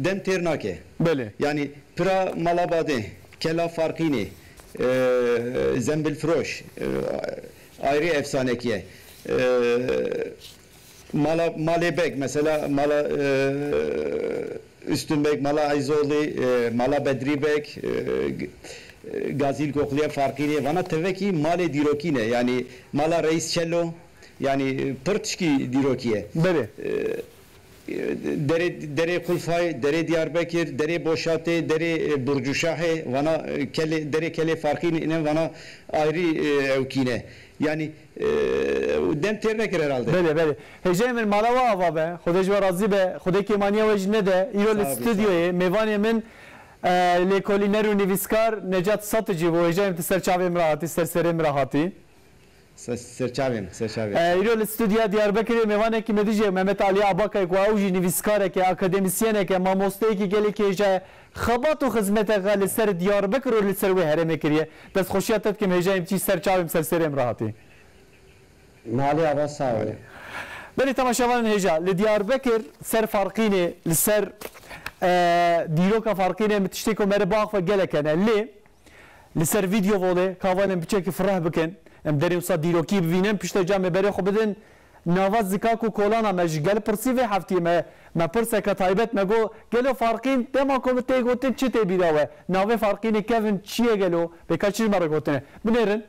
dem têr nake. Belê. Yani pira Malabadê, Kela Farqînê, e, Zembilfiroş, e, ayrı efsanekiye. E, Mala, Malê Beg, mesela Mala, e, Üstün Beg, Mala Eyzolî, e, Mala Bedrî Beg, e, G-, e, Gazîl Kokliye Farqînê, vana tevekî malê dîrokî ne. Yani Mala Reis Çelo, yani pir tişkî dîrokî ye. Belê. E, e, Derê, Derê Qulfay, Derê Diyarbekir, Derê Boşatê, Derê, e, Burcuşahê, vana, e, kelê, Derê Kelê Farqînê, vana ayrı, e, ewkî ne. Yani Ee, dem têr nekir herhalde. Belê, belê. Hêjayê min mala we ava be. Xwedê ji we razî be. Xwedê kêmaniya we jî nede. Îro li Sağ ol, sağ ol. Stûdyoyê mêvanê min, e, lêkolîner û nivîskar Necat Saticî bû. Hêjayê min tu ser çavê min re hatî, ser serê min re hatî. Se-, ser çavê min, ser çavê. E, îro li stûdyoya Diyarbekirê mêvanekî me dijî Mehmet Alî Abakay ku ew jî nivîskarek e, akademîsyenek e, mamosteyekî gelekî hêja ye. Xebat û xizmeteke li ser Diyarbekir û li ser wê herêmê kiriye. Destxweşiya te dikim hêjayê min tî ser çavê min ser serê min re hatî. Malê ava sağ ol. Belê temaşevanên hêja, li Diyarbekir ser Farqînê, li ser, e, dîroka Farqînê min tiştê ku meriv biaxife gelek hene. Lê li ser vîdeo volê, ka van em piçekî fireh bikin, em derê wisa dîrokî bivînin, piştre ca me berê xwe bidin nava zikak û kolana me ji gel pirsî vê heftiyê me, me pirseke taybet me got, gelo Farqîn dema ku min tê gotin çi tê bîra we? Navê Farqînê kevin çi ye gelo? Bêka çi ji me re gotine? Binêrin.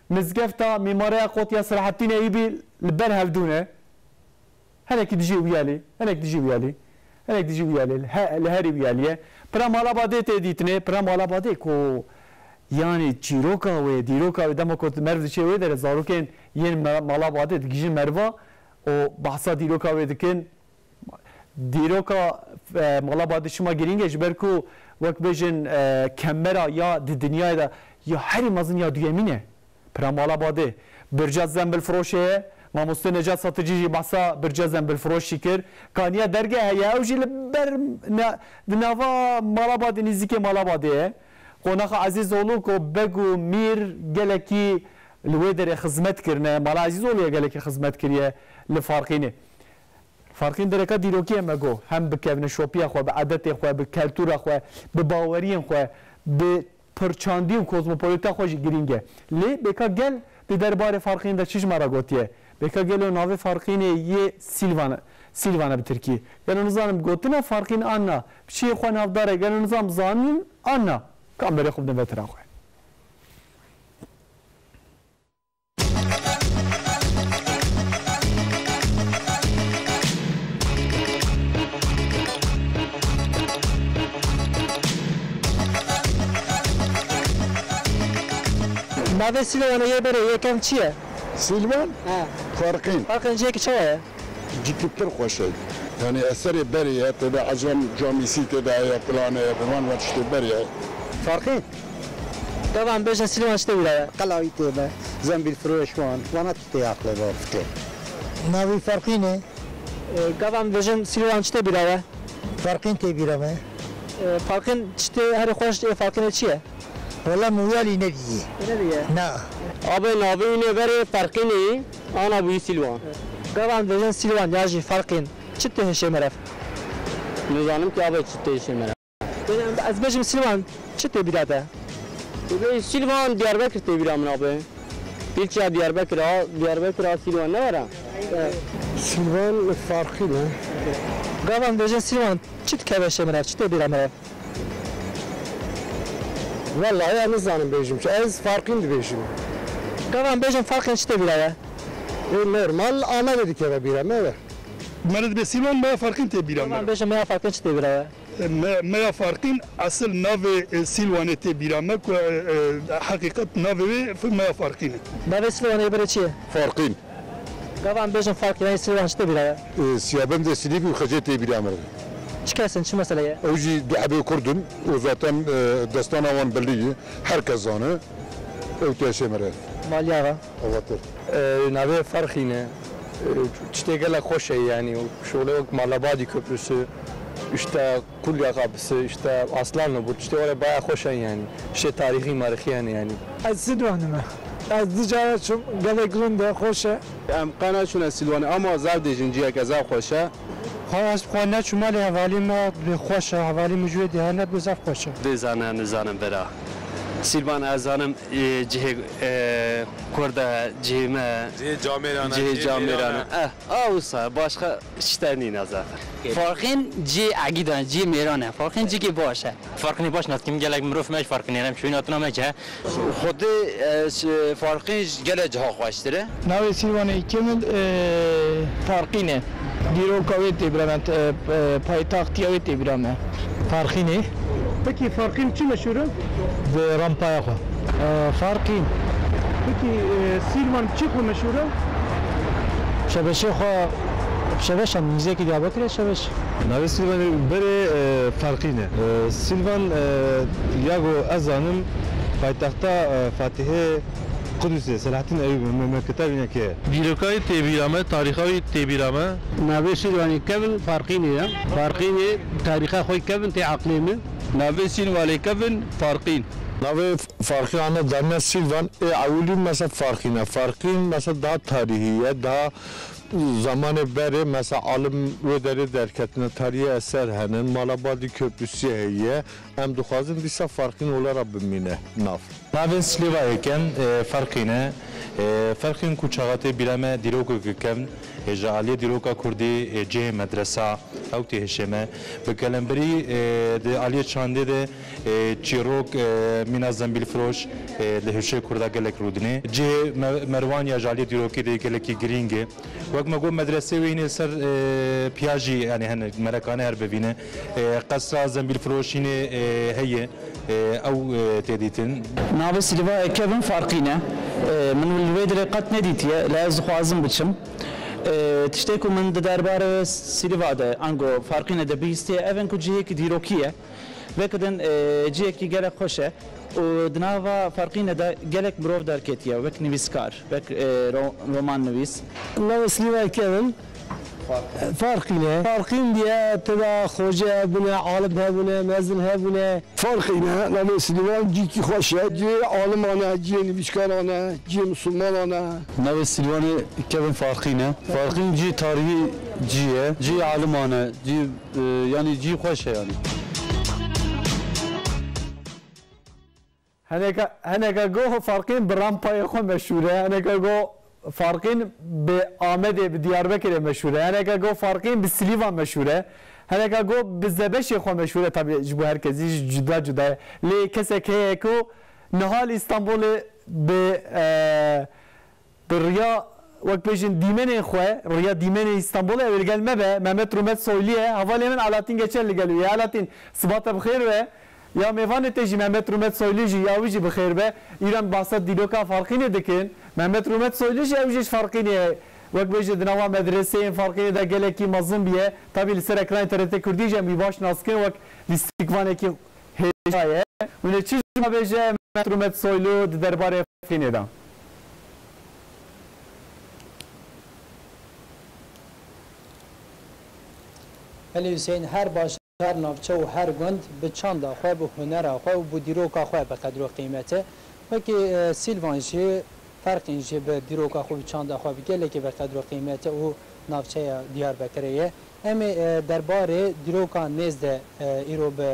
Mizgefta mîmareya Qotya Selahattîn Eyûbî li ber hevdû ne. Hinek dijî wî alî, hinek dijî wî alî, hinek dijî wî alî, he-, li herî wî alî ye. Pira Malabadê tê dîtinê, pira Malabadê ku, yanî çîroka wê, dîroka wê dema ku merv diçe wê dere, zarokên yên me-, Malabadê digihîjin meriva û behsa dîroka wê dikin. Dîroka, e, Malabadê çima girîng e? Ji ber ku wek bêjin, e, kemera ya di dinyayê de ya herî mezin ya duyemîn e. Pira Malabadê. Birca Zembilfiroşê ye. Mamoste Necat Saticî jî behsa Birca Zembilfiroşî kir. Kaniya derge heye. Ew jî li ber ne-, di nava Malabadê, nîzîkê Malabadê ye. Qonaxa Ezîzoğlu ku beg û mîr gelekî li wê derê xizmet kirine. Mala Ezîzoğlu'ya gelekî xizmet kiriye li Farqînê. Farqîn dereka dîrokî ye me got. Hem bi kevneşopiya xwe, bi edetê xwe, bi keltûra xwe, bi baweriyên xwe, bi pirçandî û kozmopolita xwe jî girîng e. Lê bêka gel Di derbarê Farqîn de çi ji me re gotiye? Bêka gelo navê Farqînê yê Sîlvan, Sîlvan e bi tirkî? Gelo nizanim gotina Farqîn an na? Bi çiyê xwe navdar e? Gelo nizam zanîn an na? Kamberê xwe bidin veteran xwe. Navê Sîlvanê yê berê yê kevn çi ye? Sîlvan? He. Farqîn. Farqîn cihekî çawa ye? Cihekî pir xweş e. Yani eserê berê ye, tê de ecam camîsî tê de heye, filan heye, bi van ve tiştê berê ye. Farqîn? Gava em bêjin Sîlvan çi tê bîra we? Qelawî tê be, zembîlfiroş wan, vana tê aqlê be fikir. Navê Farqînê? E, gava em bêjin Sîlvan çi tê bîra we? Farqîn tê bîra me. E, Farqîn çi tê herî xweş ê Farqînê çi ye? Wela min wiyalî nedîye. Nedîye? Na. Abê navê wî nê berê Farqînê yî, ana bûyî Sîlvan. Gava em dibêjin Sîlvan ya jî Farqîn, çi tê hişê meriv? Nizanim ki abê çi tê hişê meriv. Yani ez bêjim Sîlvan, çi tê bîra te? Bê Sîlvan Diyarbekir tê bîra min abê. Pîlçiya Diyarbekir a, Diyarbekir a Sîlvan ne were? Sîlvan Farqîn e. Gava em dibêjin Sîlvan, çi dikeve hişê meriv, çi tê bîra meriv? Wellahî ez nizanim bêjim çi. Ez Farqîn dibêjim. Gava em bêjin Farqîn çi tê bîra we? Ê normal Amedê dikeve bîra me ve. Meriv dibê Sîlvan, meya Farqîn tê bîra me. Gava em bêjin meya Farqîn çi tê bîra we? E, me-, meya Farqîn esil navê, e, Sîlwanê tê bîra me ku, e, e, heqîqet navê wê f-, meya Farqîn e. Navê Sîlwanê berê çi ye? Farqîn. Gava em bêjin Farqîn, yanî Sîlvan çi tê bîra we? E, Siyabendê Silîpî û Xecê tê bîra me re. Çi kes in, çi mesele ye? Ew jî du hebê Kurd in û zaten, e, destana wan belî ye. Her kes zane. Ew tê hişê me re. Maliya ve. Avatir. E, navê Farqîn e. E, tiştê gelek xweş e yanî. Şolê wek Malabadî Köprüsü, işte Kulya Kapısı, işte Aslanlı Burç, işte oraya bayağı xweş e yanî. Şey tarîxî marîxî yani yanî. Ez Sîlwanî me. Ez du cara çûm, gelek rind e, xweş e. Em qe neçûne Sîlwanê, ama zaf dêjin ciheke zaf xweş e. Xwe ez bi xwe neçûme lê hevalî me bê xweş e, hevalî min ji wê dê hene bê zaf xweş e. Dê zane nizanim bira. Sîlvan ez zanim, e, cihê, e, Kurd e, cihê me, Cihê camêran e, cihê cihê camêran e. Mêran e. Eh, a wisa, başka işte nîne zaten. Farqîn cihê egîdan, cihê mêran e. Farqîn cihê baş e. Farqînê baş natkîm, gelek mirov me ji Farqînê re em şûyîn hatina me ke. Xwedê, e, ş-, Farqîn ji gelek ciha xweştir e. Navê Sîlvanê Kemil, e, Farqîn e. Dîroka wê tê bira me, e, e, paytextiya wê tê bira me. Farqînê. Pekî Farqîn çi meşhûr e? Bi rampaya xwe. E, Farqîn. Pekî, e, Sîlvan bi çi xwe meşhûr e? Şebeşê xwe, şebeşa mîzekî Diyarbekirê şebeş. Navê Sîlvanê berê, e, Farqîn e. E, Sîlvan, e, ya ku ez zanim, paytexta, e, Fatihê Qudusê, Selahaddin Eyûbê, me, me kitabî neke. Dîrokayê tê bîra me, tarîxa wî tê bîra me. Navê Sîlvanê kevin Farqînê ye. Farqînê tarîxa xwe kevin tê aqlê min. Navê Sîlvanê kevin Farqîn. Navê Farqîn ana dane Sîlvan ê ewilî mesa Farqîn e. Farqîn mesa daha tarîhî ye, daha zamanê berê mesa alim wê derê derketine, tarîhê eser hene, Malabadî Köprüsü heye. Em dixwazin dîsa Farqîn olarak bimîne nav. Navê Silêva Yekên, e, Farqîn e. E, Farqîn ku çaxa tê bîra me dîrokeke kevn, e, ji aliyê dîroka kurdî, e, cihê medresa, ew tê hişê me. Bi kelemberî, e, di aliyê çandê de, e, çîrok, e, mîna zembîlfiroş, e, li hişê kurda gelek rûdinê. Cihê me-, Merwan ya ji aliyê dîrokê de gelekî girîng e. Wek me got, medresê wê hînê ser, e, piya jî, yanî hene merekane her bivîne. E, qesra zembîlfiroşînê, e, heye, e, ew, e, tê dîtin. Navê Silva Kevin Farqîn e. E, min li wê dirê qet nedîtiye, lê ez dixwazim biçim. E, tiştê ku min di derbarê Silva de, ango Farqîne de bihîstiye, ev in ku cihêkî dîrokî ye. Vekidin, e, cihekî gelek xweş e û di nava Farqîne de gelek mirov derketiye, wek nivîskar, wek, e, ro-, roman nivîs. Navê Silva Kevin. Farqîne. Farqîn diye, tê de xoce hebûne, alim hebûne, mezin hebûne. Farqîne, navê Silvan cîkî xweş e, cihê aliman e, cihê nivîskaran e, cihê misilmanan e. Navê Silvanê Kevin Farqîne. Farqîn cihê tarîhî cî ye, cihê aliman e, cihê, e, yanî cihê xweş e yanî. Heneka, heneka go Farqîn bi rampayê xwe meşhûr e. Heneka go Farqîn bi Amedê, bi Diyarbekirê meşhûr e. Heneka go Farqîn bi Silîvan meşhûr e. Heneka go bi Zebeşê xwe meşhûr e. Tabî ji bo her kesî jî cuda cuda ye. Lê kesek heye ku niha li Îstanbulê bi, e, bi riya, wek bêjin, dîmenên xwe, riya dîmenên Îstanbulê ew li gel me be, Mehmet Rûmet Soylu ye. Hevalê min Alaaddin Geçer li gel wî ye. Alaaddin, siba te bi xêr be. Ya mêvanê te jî Mehmet Rûmet Soylu jî, ya wî jî bi xêr be. Îro em bahsa dîroka Farqînê dikin. Mehmet Rûmet Soylu jî, ew jî ji Farqînê ye. Wek bêje di nava medreseyên Farqînê de gelekî mezin bûye. Tabî li ser ekranê T R T Kurdî jî em wî baş nas dikin wek lîstikvanekî hêja ye. Hûn ê çi ji me bêje Mehmet Rûmet Soylu di derbarê Farqînê de? Elî Huseyîn, her baş her navçe û her gund bi çanda xwe, bi hunera xwe û bi dîroka xwe bi qedr û qîmet e. Wekî, e, Sîlvan jî, Ferqîn jî bi dîroka xwe, bi çanda xwe bi gelekî bi qedr û qîmet e û navçeya Diyarbekirê ye. Em ê, e, derbarê dîroka nêz de, e, îro bi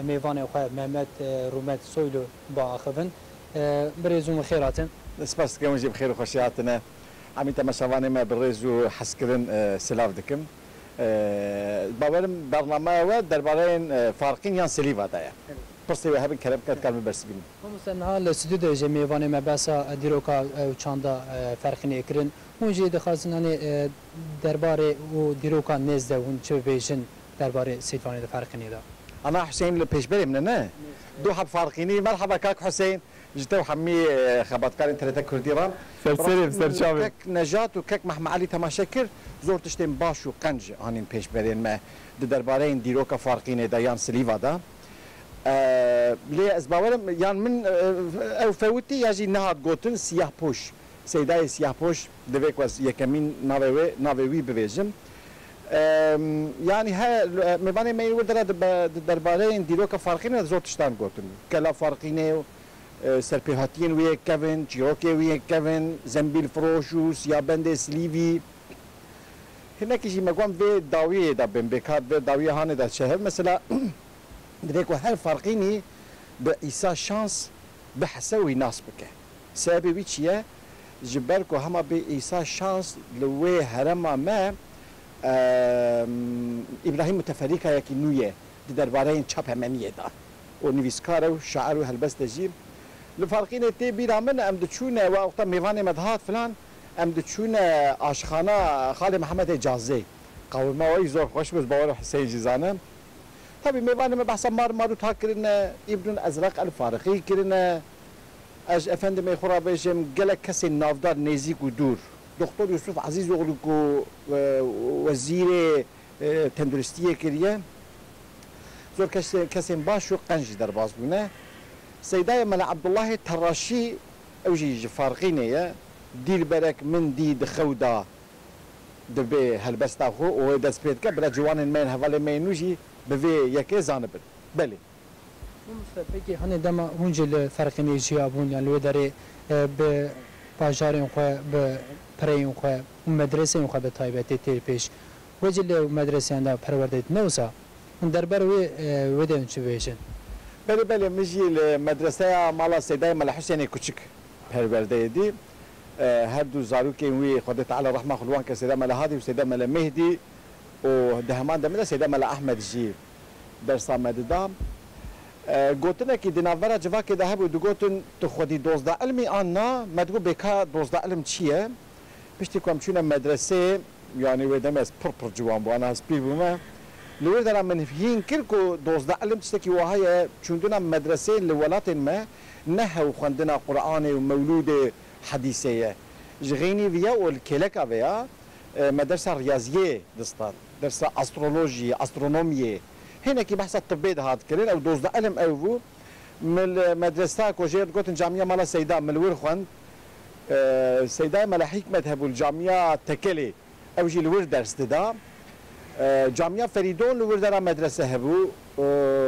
mêvanê xwe Mehmet, e, Rûmet Soylu biaxivin. E, birêz û min xêr hatin. Spas dikim, hûn jî bi xêr û xweşî hatine. Hemî temaşevanê me bi rêz û hezkirin, e, silav dikim. E, bawerim bernameya we derbareyên, e, Farqîn yan Silîva de ye. Evet. Pirsê we hebin kerem ket kar min bersivînin. Mamoste, niha li stûdyoyê jî mêvanê me behsa dîroka, e, û çanda, e, Ferqînê kirin. Hûn jî dixwazin, hani, e, derbarê û dîroka nêz de hûn çi bibêjin derbarê Sîlvanê de, Ferqînê de? Ana Huseyîn li pêşberê min e, ne? Nêz. Du heb Farqînî, merheba kak Huseyîn. Ji te û hemî, e, xebatkarên T R T Kurdî re. Ser serê, ser çavê. Kek Nejat û kek Mehme Elî temaşe kir, zor tiştên baş û qenc anîn pêşberên me di derbareyên dîroka Farqînê de yan Silîva de. E, lê ez bawerim, yan min, e, ew fewitî ya jî nehat gotin, Siyahpoş. Seydayê Siyahpoş, divê ku ez yekemîn navê wê, navê wî bivêjim. E, yanî he, mêvanê me yên wir de re di be-, di derbareyên dîroka Farqînê de zor tiştan gotin. Kela Farqînê û, e, serpêhatiyên wî yê kevin, çîrokê wî yê kevin, zembîlfiroş û siyabendê Silîvî. Hinekî jî me got vê dawiyê de bên, bê ka vê dawiya hanê de çi hev. Mesela, divê ku her Farqînî bi Îsa Şans bihese û wî nas bike. Sebebê wî çi ye? Ji ber ku hema bê Îsa Şans li wê herêma me, em, Îbrahîm Muteferîkayekî nû ye di derbareyên çapemeniyê de. Û nivîskar e û şair û helbest e jî. Li Farqînê tê bîra min, em diçûne, we wexta mêvanê me dihat filan, em diçûne aşxana Xalê Mehemedê Cazê. Qawirma wî zor xweş bû, ez bawer Huseyîn jî zane. Tabî mêvanê me behsa Marmarûta kirine, Îbnul Ezreq El Fariqî kirine. Ez ji efendimê xwe re bêjim, gelek kesên navdar, nêzîk û dûr. Doktor Yusuf Ezîzoglu ku, e, wezîrê, e, tenduristiyê kiriye. Zor kesê-, kesên baş û qenc jî derbas bûne. Seydayê Mele Ebdullahê Terraşî, ew jî ji Farqînê ye. Dîlberek min dî di xew da, dibê helbesta xwe û wê dest pê dike. Bila ciwanên me yên, hevalên me yên nû jî bi vê yekê zanibin. Belê. Mamoste, pekî hanê dema hûn jî li Ferqînê jiyabûn, yan li wê derê, e, bi bajarên xwe, bi pireyên xwe û medreseyên xwe bi taybetî têr pêş. We jî li medreseyan de perwerde dît, ne wisa? Hûn derbarê wê, e, wê de hûn çi bibêjin? Belê, belê, min jî li medreseya mala Seydayê Mele Husênê Kuçik perwerdeyê dî. E, her du zarokên wî, Xwedê Teala rehma xwe li wan ke, Seyda Mele Hadî û Seyda Mele Mehdî û di heman demê de Seyda Mele Ehmed jî dersa me dida. E, gotinekî di navbera civakê de hebû, digotin, "Tu xwedî dozda ilmî an na?" Me digot, "Bê ka dozda ilm çi ye?" Piştî ku em çûne medreseyê, yanî wê demê ez pir pir ciwan bû, ana ez pîr bûme. Li wir dera min hîn kir ku dozda ilim tiştekî wiha ye, çûndina medreseyê li welatên me ne hew xwendina Quranê û mewlûdê, hedîsê ye. Ji xeynî viya û li kêleka vê ya, e, me dersa riyaziyê distand, dersa astrolojiyê, astronomiyê. Hinekî behsa tibê dihat kirin, ew dozda ilim ew bû. Min li medresa ku jê re digotin Camiya Mala Seyda, min li wir xwend. E, Seydayê Mela Hîkmet hebû li Camiya Tekelê, ew jî li wir ders dida. E, Camiya Ferîdon li wir dera medrese hebû.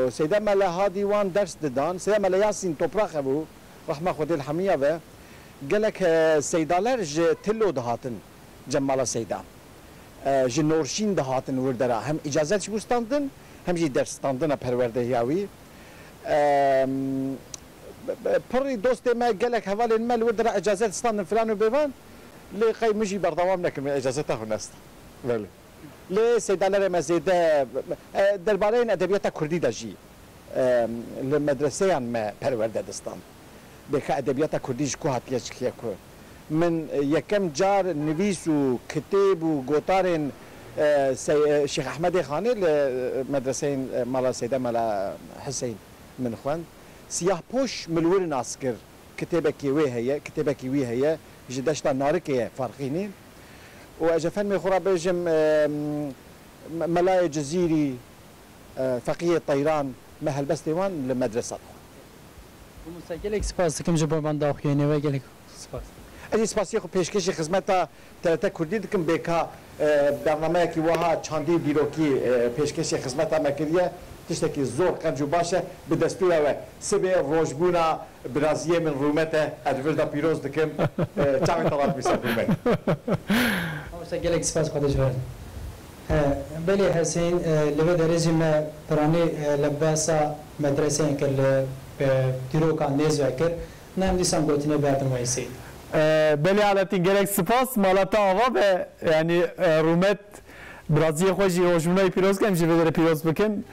E, Seyda Mela Hadî wan ders didan. Seyda Mela Yasîn Toprak hebû, rehma Xwedê li hemiya ve. Gelek, e, seydaler ji Tillo dihatin cem Mala Seyda. E, ji Norşîn dihatin wir dera. Hem îcazet ji bo standin, hem jî ders standina perwerdehiya wî. Em, Pirî dostê me, gelek hevalên me li wir dira ecazet standin filan û bêvan, lê qey min jî berdewam nekim, ecazeta xwe nestan. Belê. Lê seydanerê me zêde, e, derbareyên edebiyata kurdî de jî, e, li medreseyan me perwerde distan. Bêka edebiyata kurdî ji ku hatiye, ji kê ku? Min, e, yekem car nivîs û kitêb û gotarên, e, Sey-, e, Şêx Ehmedê Xanê li, e, medreseyên, e, Mala Seyde, Mala Hiseyn min xwend. Siyahpoş min li wir nas kir. Kitêbekê wê heye, kitêbekî wî heye, ji deşta Narikê ye Farqînî. Û ez ji fermê xwe re bêjim, e, me-, Melayê Cizîrî, e, Feqiyê Teyran, me helbestê wan li medresa dixwend. Mamoste, gelek spas dikim ji bo van daxuyaniyê we, gelek spas. Ez jî spasiyê xwe pêşkêşî xizmeta T R T Kurdî dikim, bêka, e, bernameyekî wiha çandî û dîrokî, e, pêşkêşî xizmeta me kiriye, tiştekî zor qenc û baş e. Bi destûra we, sibê rojbûna biraziyê min Rûmet e, ez vir de pîroz dikim. E, çavê te radibî ser Rûmet. Mamoste, gelek spas Xwedê ji we re. He, belê Hesên, e, li vê derê jî me piranî, e, li behsa medreseyên kir, li, e, dîrokan nêz ve kir. Ne em dîsan gotinê berdim we Seyîd. E, belê Aletîn, gelek spas. Mala te ava be, yanî, e, Rûmet biraziyê xwe jî rojbûna wî pîroz ke, em jî vê derê pîroz bikin.